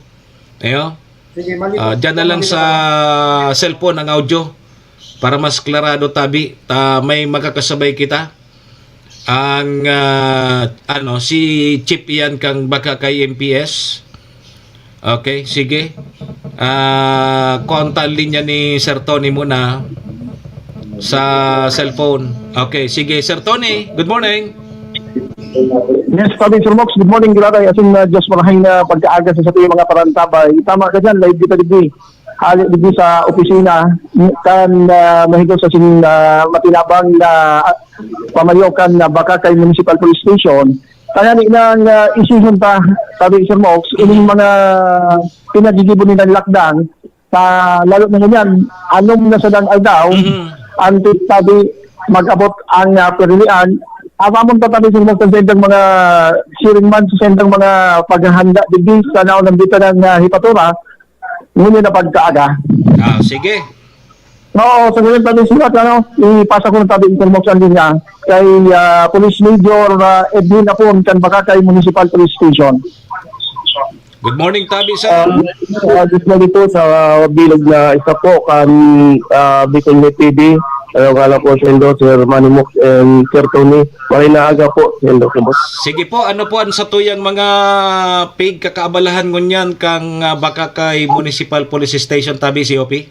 Ayo? Sige, mali po. Ah, dyan na lang sa cellphone ang audio para mas klarado tabi. Ta, may makakasabay kita. Ang, ah, ano, si Chief iyan kang baka kay M P S. Okay, sige. Ah, konta linya ni Sir Tony muna sa cellphone. Okay, sige. Sir Tony, good morning. Yes, Tony, Sir Mox, good morning, giraray. Asin, ah, Diyos marahing na pagkaaga sa satuyang mga parantabay. Tama ka dyan, live kita digdi. hali digdi sa opisina kan, ah, mahigos sa sin-, ah, matinabang na pamayo kan, ah, Bacacay Municipal Police Station. Tanganing, ah, isihon ta, sabi Sir Mox, ining mga pinagigibo nilang lakdang, sa lalo na ngunyan, anom na sadang aldaw, Mhm. antes sabi mag-abot ang, ah, pirilian. Aramon ta tabi sa mga, sa sentang mga siring man, sa sentang mga paghahanda digdi sa naunang bita ng, ah, hipatura, ngunyan na pagkaaga. Ah, sige. Oo, sa ngayon, tabi siya, ano, ipasa ko ng tabi information din niya kay, ah, Police Major, ah, Edwin Apon, kan Bacacay Municipal Police Station. Good morning, tabi, sir. Ah, ah, good morning po sa bilog na isa po kan, ah, Bicol Net T V. Ayong nga lang po, Sendo, Sir Manny Mox and Sir Tony. Maray na aga po, Sendo. Sige po, ano po ang satuyang mga pigkakaabalahan ngunyan kang, ah, Bacacay Municipal Police Station, tabi, C O P?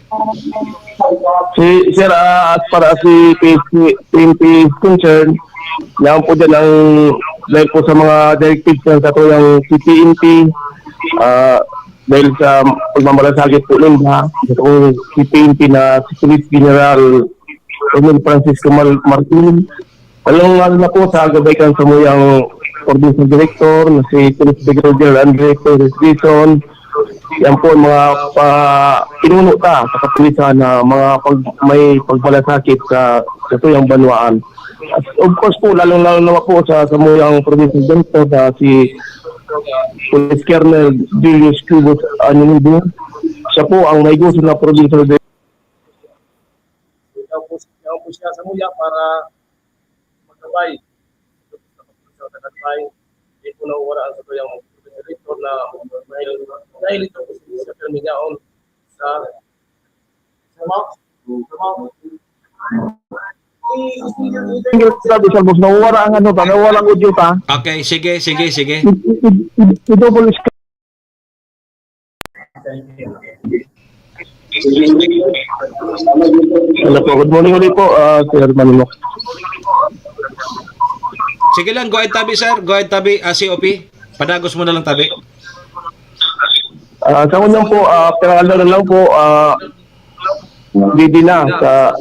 Si, sir, ah, as far as si P N P, P N P is concerned, yan po dyan ang, dahil po sa mga directives ng satuyang C P N P, ah, dahil sa pagmamalasakit po ninda, itong C P N P na si Police General Romel Francisco Mar-, Martin, lalong-lalo na po sa gabay kan samuyang provincial director na si Police Brigadier Andre Torres Dizon. Yan po ang mga pa, pinuno ta sa kapulisan na mga pag, may pagmalasakit sa, sa tuyang banwaan. At of course po, lalong-lalo na po sa samuyang provincial director na si Police Colonel Julius Cubos Aninibo. Siya po ang may gusto na provincial director. Ikaw po, ikaw po siya sa muya para magkabay. Sa pagkakas sa kakatbay, di po nawawala ang satuyang director na dahil, dahil ito po sa Permigaon sa, sa Mount, sa Mount. Sabi sa boss, nawawala ang ano ta, nawawala ang audio ta. Okay, sige, sige, sige. I-, i-, i-, i-double Hello po, good morning ulit po, ah, Sir Manimok. Sige lang, go ahead tabi, sir. Go ahead tabi, ah, C O P. Padagos mo na lang tabi. Ah, sa unang po, ah, pinangalan na lang po, ah, ready na sa,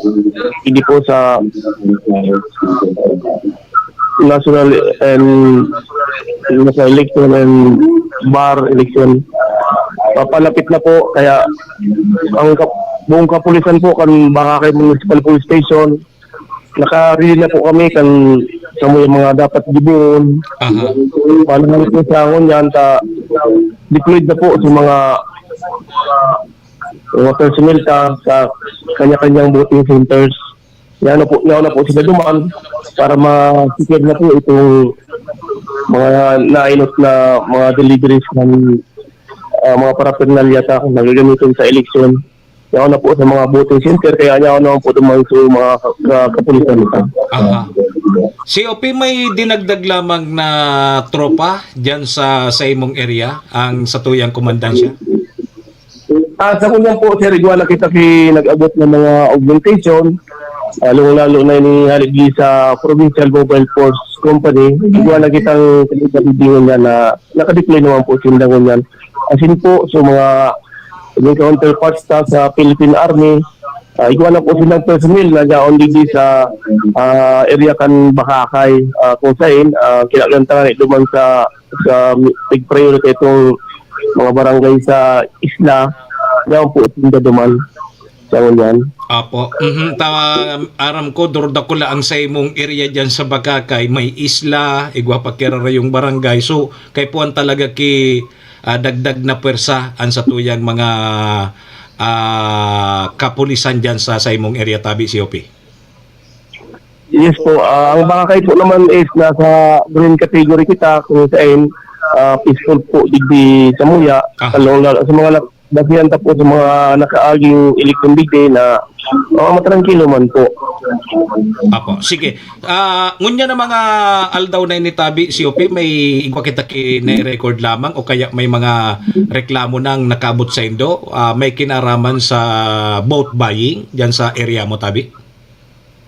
hindi po sa national and national election and bar election. Papalapit na po, kaya ang kap-, buong kapulisan po kan Bacacay Municipal Police Station, naka-ready na po kami kan sa mga, mga dapat gibohon. Aha. Paano po sa ngunyan, ta deployed na po sa mga, mga personnel ta sa kanya-kanyang voting centers. Yan na po, yan na po sila duman para ma-secure na po itong mga nainot na mga deliveries ng, ah, mga paraphernalia ta na gagamitin sa eleksyon. Yan na po sa mga voting center, kaya yan naman po duman sa mga ka-, ka-, kapulisan nito. Aha. C O P, may dinagdag lamang na tropa dyan sa, sa imong area, ang satuyang komandansya? Ah, sa ngunyan po, sir, igwa na kita ki nag-abot ng mga augmentation, ah, lalong-lalo na ini hali di sa Provincial Mobile Force Company. Igwa na kitang pinagkabibingan niya na nakadeploy naman po sinda ngunyan. Asin po, so mga, yung counterparts ta sa Philippine Army, ah, igwa na po silang personnel na yaon digdi sa, ah, area kan Bacacay, ah, kung sain, ah, kinakailangan duman sa, sa big priority itong mga barangay sa isla, yaon po sinda duman sa ngunyan. Apo. Mhm. Tama, aram ko, durdakula ang sa imong area dyan sa Bacacay. May isla, igwa pa kirarayong barangay. So, kay puwan talaga ki, ah, dagdag na pwersa ang satuyang mga, ah, kapulisan dyan sa, sa imong area, tabi, C O P? Yes po. Ah, ang Bacacay po naman is nasa green category kita, kung saan, ah, peaceful po digdi sa muya. Ah. Sa, sa mga nak-, basihan ta po sa mga nakaaging eleksyon digdi na, ah, matrangkilo man po. Apo, sige. Ah, ngunyan na mga aldaw na ini, tabi, C O P, may igwa kita ki na-record lamang o kaya may mga reklamo nang nakaabot sa indo, ah, may kinaraman sa vote buying dyan sa area mo, tabi?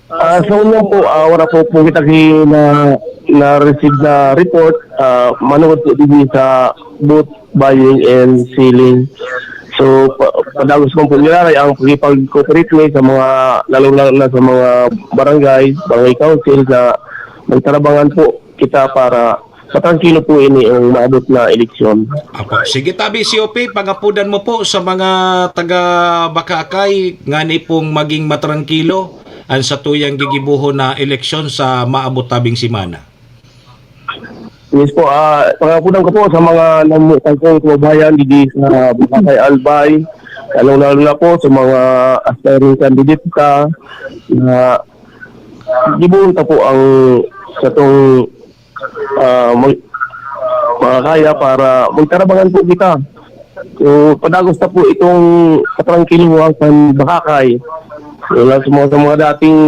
Ah, sa una po, ah, wala po, po kita ki na, na-receive na report, ah, manungod po digdi sa vote buying and selling. So, pa-, padagos man po nila ang pakipag-cooperate mi sa mga, lalong-lalo na sa mga barangay, barangay council, na magtarabangan po kita para matrangkilo po ini ang maabot na eleksyon. Apo. Sige, tabi, C O P, pangapudan mo po sa mga taga Bacacay, ngani pong maging matrangkilo ang satuyang gigibohon na eleksyon sa maabot tabing semana. Yes po, ah, pangapudan ko po sa mga namu-, tangkong kababayan digdi sa Bacacay, Albay, lalong-lalo na po sa mga aspiring candidate ta na gibohon ta po ang satong, ah, mag-, makakaya para magtarabangan po kita. So, padagos ta po itong katrangkiluhan kan Bacacay. Wala sa mga, sa mga dating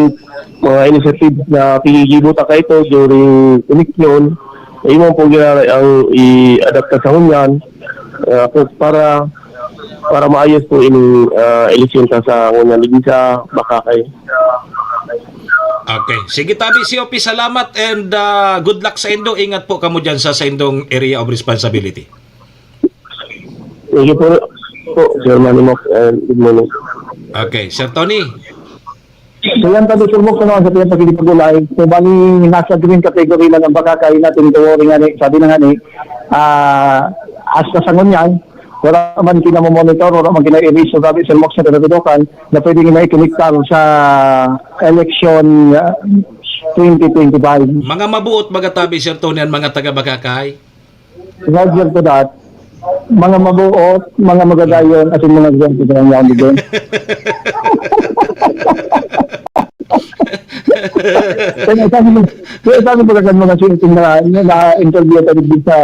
mga initiative na pinigibo ta kaito during eleksyon, iyon po giraray ang i-adapt ta sa ngunyan, ah, po para, para maayos po ining, ah, eleksyon ta sa ngunyan digdi sa Bacacay. Okay. Sige, tabi, C O P, salamat and, ah, good luck sa indo. Ingat po kamo dyan sa, sa indong area of responsibility. Thank you po, po, Sir Manny Mac, and good morning. Okay, Sir Tony. So yan, tabi, Sir Mac, sa mga sa pinapakikipag-ulay, kung bali nasa green category man ang Bacacay natin, to worry nga ni, sabi na nga ni, ah, hasta sa ngunyan, wala man kinamomonitor, wala man kina-erase, so sabi, Sir Mac, sa pinapitukan, na pwedeng maikonektar sa election, ah, twenty twenty-five. Mga mabuot, mga tabi, Sir Tony, ang mga taga Bacacay. Roger to that. Mga mabuot, mga magadayon, asin mga gigante na lang yan, Bidon. Kaya sabi mo, kaya sabi mo, kaya mga shooting na, na, na interview ka dito sa,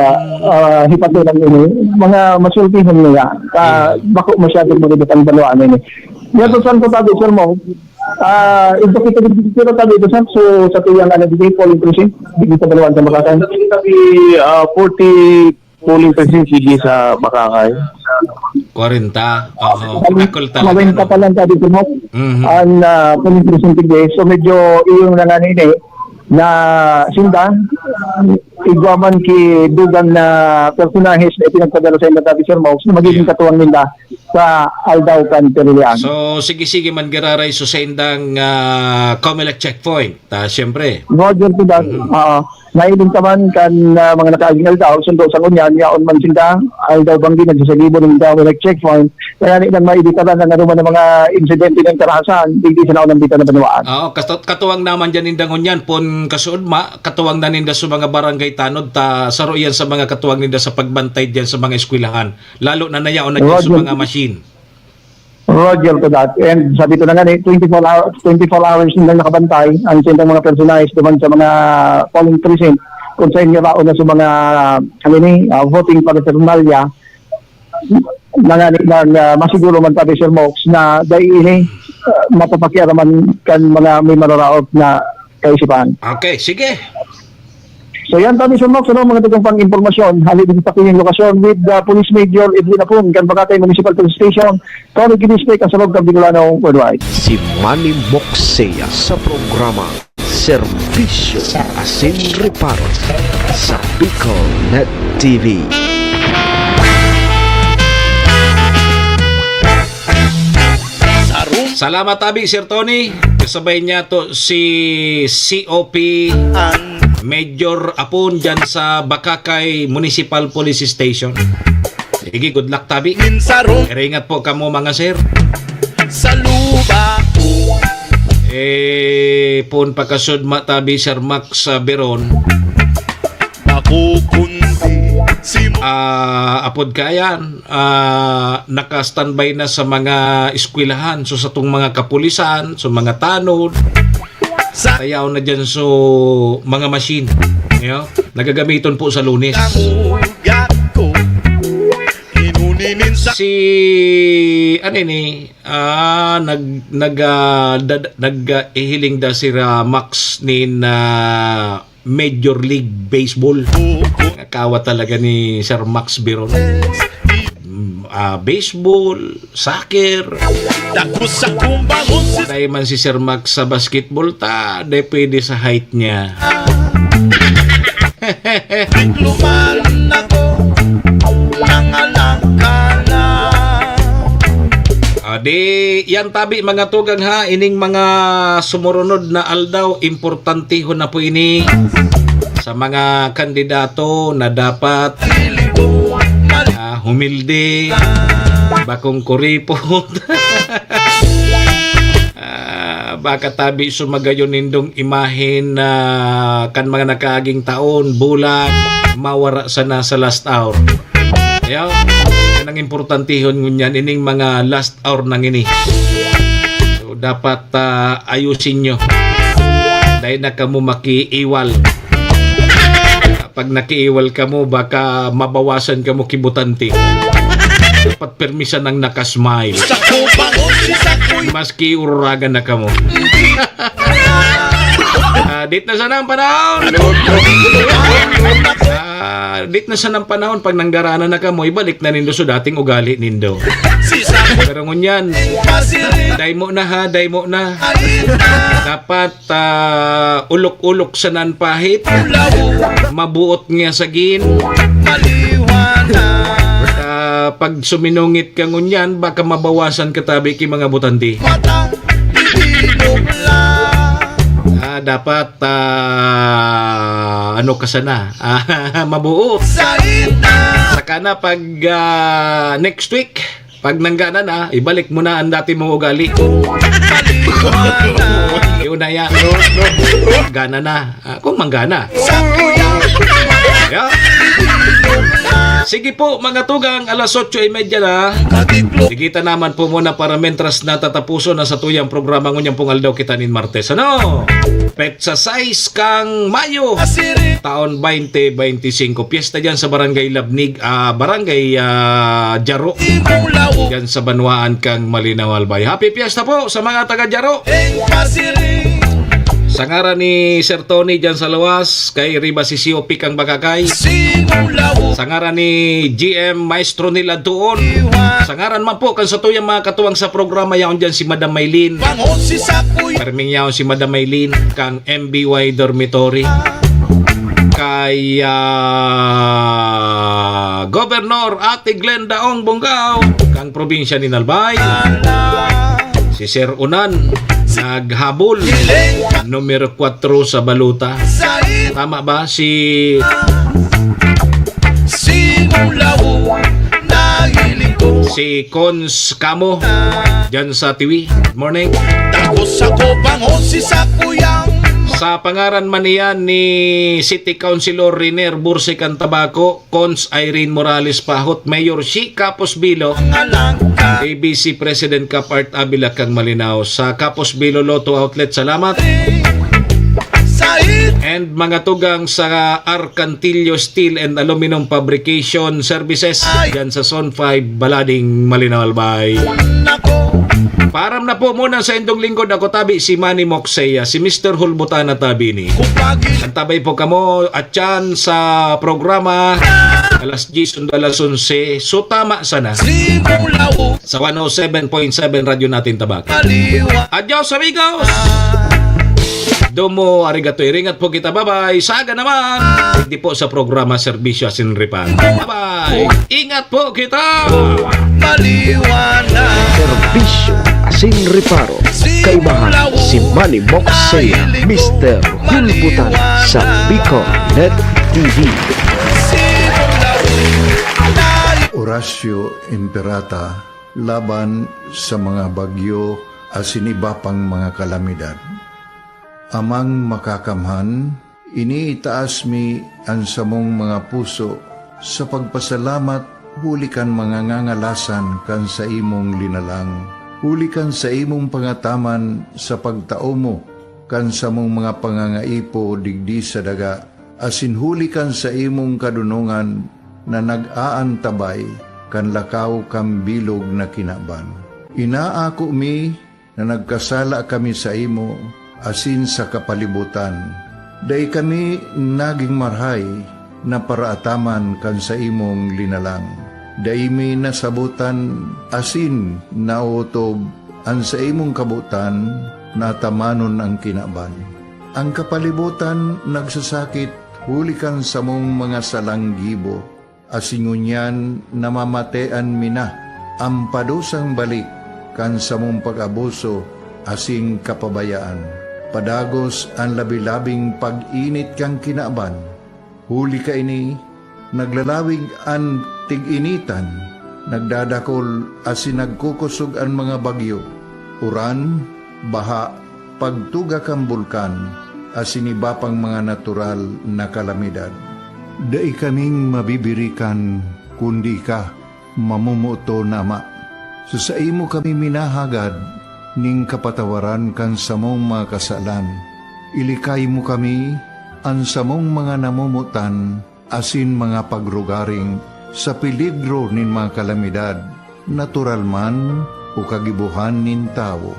ah, hipatulang ini, mga masultihan nila. Ka, bako masyado mo rin ang balwaan ini. Yan to, saan ko sabi, sir mo? Ah, ito kita dito, pero sabi ito, sir, so, sa tuyang, ano, dito, polling precinct, dito sa balwaan sa Bacacay. Sabi, ah, forty polling precinct, sige, sa Bacacay. Kwarenta. Oo. Pinakol talaga, Kwarenta no? pa lang, sabi ko, no? Mhm. Ang, ah, polling precinct, sige. So, medyo iyong nanganini na sinda, igwa man ki dugang na personahes na ipinagpadala sa inyo, Tabi Sir Mox, na magiging Yeah. katuwang ninda sa aldaw kan pirilian. So, sige-sige man giraray so sa indang, ah, Comelec checkpoint, ta, siyempre. Roger to that. Mhm. Oo. Nailing ka man kan, ah, mga nakaaging aldaw, sundo sa ngunyan, yaon man sinda, aldaw banggi, nagsasagibo ng Comelec checkpoint. Kaya ni nang maibitaran ang anuman ng mga insidente ng karahasan, digdi sa naunang bita na banwaan. Oo, kato-, katuwang naman dyan ninda ngunyan, pon kasuodma, katuwang na ninda sa mga barangay tanod, ta, saro yan sa mga katuwang ninda sa pagbantay dyan sa mga eskwelahan. Lalo na nayaon na dyan sa Roger. mga machine. Roger to that. And sabi ko na nga ni, twenty-four hours, twenty-four hours nilang nakabantay ang sindang mga personahes duman sa mga polling precinct. Kung sa inyo raon na sa mga, ano ni, ah, voting paraphernalia, na nga ni, na, na masiguro man tabi, Sir Mox, na dai ini, ah, mapapakiaraman kan mga may mararaot na kaisipan. Okay, sige. So yan, Tabi Sir Mox, ano, mga dagang pang impormasyon, hali dito sa pining lokasyon with, uh, Police Major Edwin Apon, kan Bacacay Municipal Police Station, Torre Guinness Lake, Asalog, Bicolano, worldwide. Si Manny Moxea sa programa Serbisyo asin Reparo sa Bicol Net T V. Salamat, Abi, Sir Tony. Kasabay niya to si C O P Major Apon dyan sa Bacacay Municipal Police Station. Sige, good luck, tabi. Pero ingat po kamo, mga sir. Sa luba ko. Eh, pon pakasud matabi, Sir Max, sa Beron. Makukundi si mo- Ah, apod kayan, ah, naka-standby na sa mga eskwelahan. So, sa tong mga kapulisan, sa mga tanod, sa tayaw na dyan, so, mga machine. Yo? Nagagamiton po sa Lunes. Kamugat ko. Inuninin sa Si, ano ini? Ah, nag, nag, ah, dad-, nag, ah, ihiling da si Ra Max nin, ah, Major League Baseball. Kawa talaga ni Sir Max Biron. Mm, ah, baseball, soccer. Dako sa kumbangon si Dai man si Sir Max sa basketball, ta, dai pwede sa height niya. Tikluman ako, nangalangkala. Di, yan tabi, mga tugang, ha, ining mga sumurunod na aldaw, importantehon na po ini sa mga kandidato na dapat, ah, humilde, bakong kuripot. Ah, baka tabi sumagayon nindong imahen na kan mga nakaaging taon, bulan, mawara sana sa last hour. Ayaw, yan ang importantehon ngunyan, ining mga last hour na ngini. So, dapat, ah, ayusin nyo. Dahil na kamo makiiwal. Pag nakiiwal kamo, baka mabawasan kamo ki botante. Dapat permisan ang nakasmile. Maski ururagan na kamo. Ah, dit na sana ang panahon. Ah, dit na sana ang panahon pag nanggaranan na kamo, ibalik na nindo sa dating ugali nindo. Pero ngunyan, daymo na ha, daymo na. Dapat, ah, ulok-ulok sana an pahit. Mabuot nga sagin. Ah, pag suminungit ka ngunyan, baka mabawasan ka tabi ki mga botante. Ah, dapat, ah, ano ka sana? Ah, mabuot. Saka na pag, ah, next week, pag nanggana na, ibalik mo na ang dati mong ugali. Yun na yan. Gana na. Ah, kung manggana. Yeah. Sige po, mga tugang, alas otso y media na. Digita naman po muna para mentras natatapuson na sa tuyang programa ngunyan pong aldaw kita nin Martes. Ano? Petsa sais kang Mayo, taon twenty twenty-five. Piyesta dyan sa Barangay Labnig, ah, Barangay, ah, Jaro. Dyan sa banwaan kang Malinao, Albay. Happy Fiesta po sa mga taga Jaro. Sa ngaran ni Sir Tony dyan sa Lawas, kay Riba si Siopik ang Bakakay. Sa ngaran ni G M Maestro Nila Tuon. Sa ngaran man po kan satuyang mga katuwang sa programa, yaon dyan si Madam Maylin. Perming yaon si Madam Maylin, kang M B Y Dormitory. Kay, ah, Governor Ate Glenda Ong Bongao, kang probinsya ni Albay. Si Sir Unan, naghabol. Numero kwatro sa balota. Tama ba? Si Simulaw na hiling ko. Si Cons Camo, dyan sa Tiwi. Good morning. Takos ako, bangon si sakuyang. Sa pangaran man niyan ni City Councilor Riner Bursican Tabaco, Cons Irene Morales Pahot, Mayor Shi Capos Bilo, A B C President Cap Art Avila kang Malinao. Sa Capos Bilo Lotto Outlet, salamat. And mga tugang sa Arcantillo Steel and Aluminum Fabrication Services, dyan sa Zone five, Balading, Malinao, Albay. Param na po muna sa indong lingkod. Ako tabi si Manny Moxeya, si Mister Hulbutana Tabini. Antabay po kamo at yan sa programa alas diyes sundo alas onse. So, tama sana. Sa one oh seven point seven Radyo Natin Tabaco. Adios, amigos! Domo, arigato, iringat po kita. Bye-bye. Saga naman. Hindi po sa programa Serbisyo Asin Reparo. Bye-bye. Ingat po kita. Maliwanag. Serbisyo Asin Reparo. Kaibahan si Manny Moxeya, Mister Hulbutan sa Bicol Net T V. Horacio Imperata laban sa mga bagyo asin iba pang mga kalamidad. Amang Makakamhan, iniitaas mi an samong mga puso sa pagpasalamat huli kan mga ngangalasan kan saimong linalang, huli kan saimong pangataman sa pagtao mo kan samong mga pangangaipo digdi sa daga, asin huli kan saimong kadonongan na nag-aantabay kan lakaw kan bilog na kinaban. Inaako mi na nagkasala kami saimo asin sa kapalibotan. Dai kami nagin marahay na paraataman kan saimong linalang. Dai mi nasabotan asin naotob an saimong kabotan na atamanon an kinaban. An kapalibotan nagsasakit huli kan samong mga salang gibo, asin ngunyan namamatean mi na an padusang balik kan samong pag-abuso asin kapabayaan. Padagos an labi-labing pag-init kan kinaban. Huli kaini, naglalawig an tig-initan, nagdadakol asin nagkukosog an mga bagyo, uran, baha, pagtuga kan bulkan, asin iba pang mga natural na kalamidad. Dai kaming mabibirikan kundi ika, mamomoton na Ama. Sa saimo kami minahagad nin kapatawaran kan samong mga kasalan. Ilikay mo kami, an samong mga namomotan asin mga pagrugaring, sa peligro nin mga kalamidad, natural man o kagibohan nin tawo.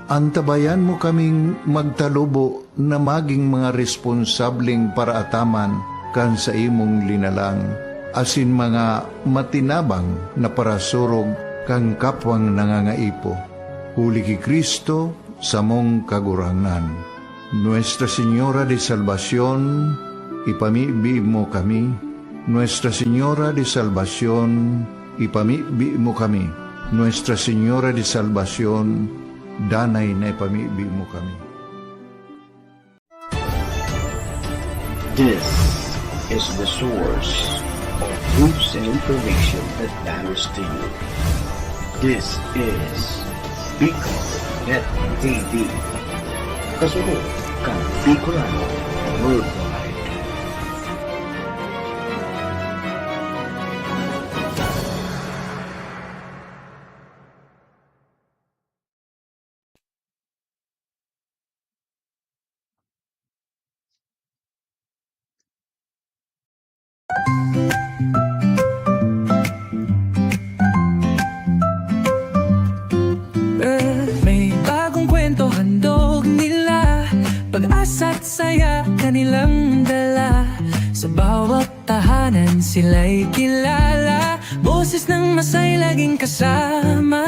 Antabayan mo kaming magtalubo na magin mga responsableng paraataman kan saimong linalang, asin mga matinabang na parasurog kan kapwang nangangaipo. Huli ki Cristo, samong Kagurangnan. Nuestra Señora de Salvacion, ipamibi mo kami. Nuestra Señora de Salvacion, ipamibi mo kami. Nuestra Señora de Salvacion, danay na ipamibi mo kami. This is the source of news and information that matters to you. This is Bicol Net T V. Kasunod kan Bicolano Worldwide. May bagong kwento handog nila, pag-asa't saya kanilang dala. Sa bawat tahanan sila'y kilala, boses ng masay laging kasama.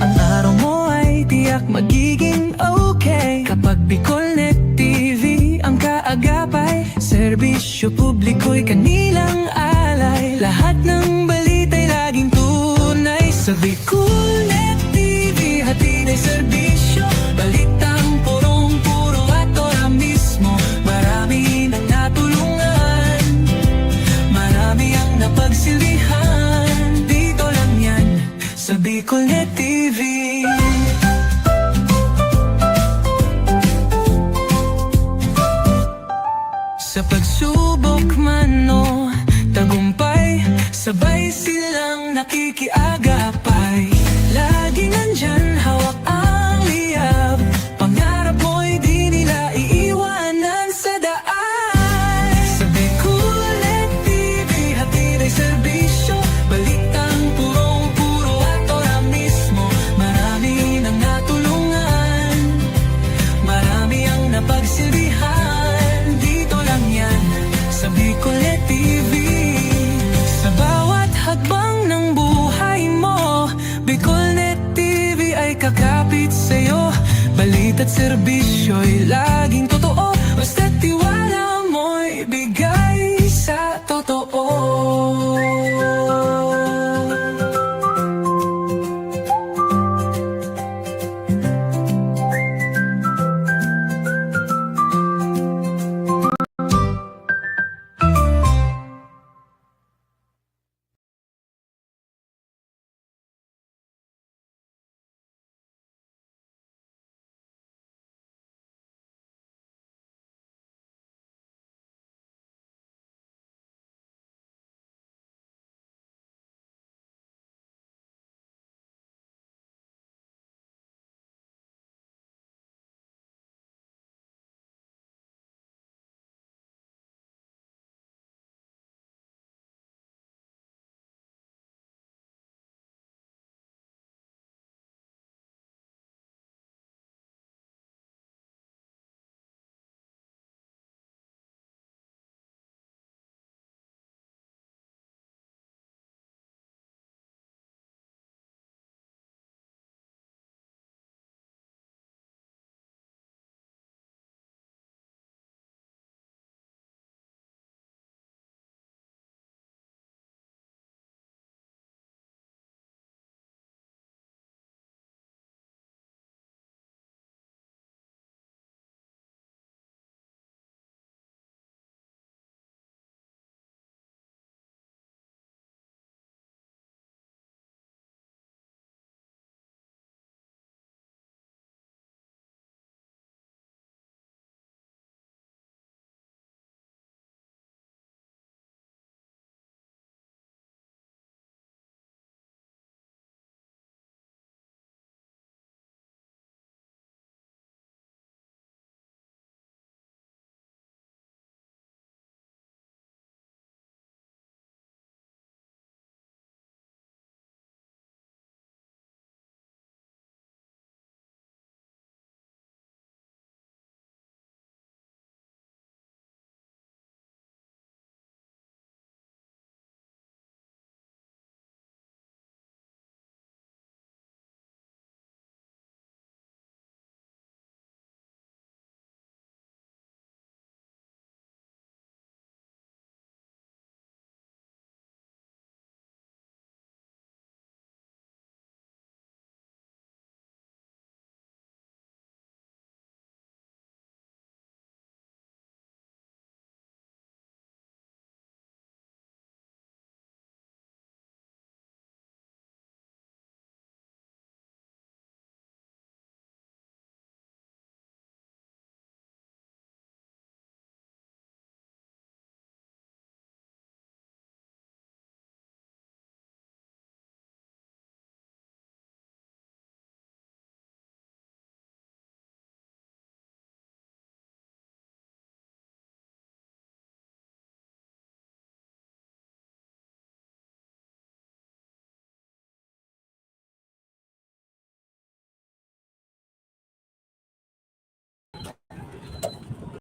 Ang araw mo ay tiyak magiging okay kapag Bicolnet T V ang kaagapay. Serbisyo publiko'y kanilang alay, lahat ng balita'y laging tunay. Sa Bicolnet T V, hatid ay serbisyo, balitang purong-puro at ora mismo. Marami nang natulungan, marami ang napagsilbihan. Dito lang yan, sa Bicolnet T V. Sa pagsubok man o tagumpay, sabay silang nakikiagapay. Laging nandyan, hawak ang liyab, pangarap mo'y di nila iiwanan sa daan. Sa Bicolnet T V, hatid ay serbisyo, balitang purong-puro at ora mismo. Marami nang natulungan, marami ang napagsilbihan. Dito lang yan, sa Bicolnet T V. Sa bawat hakbang ng buhay mo, Bicolnet T V ay kakapit sa'yo. Balita't serbisyo'y laging totoo, basta't tiwala.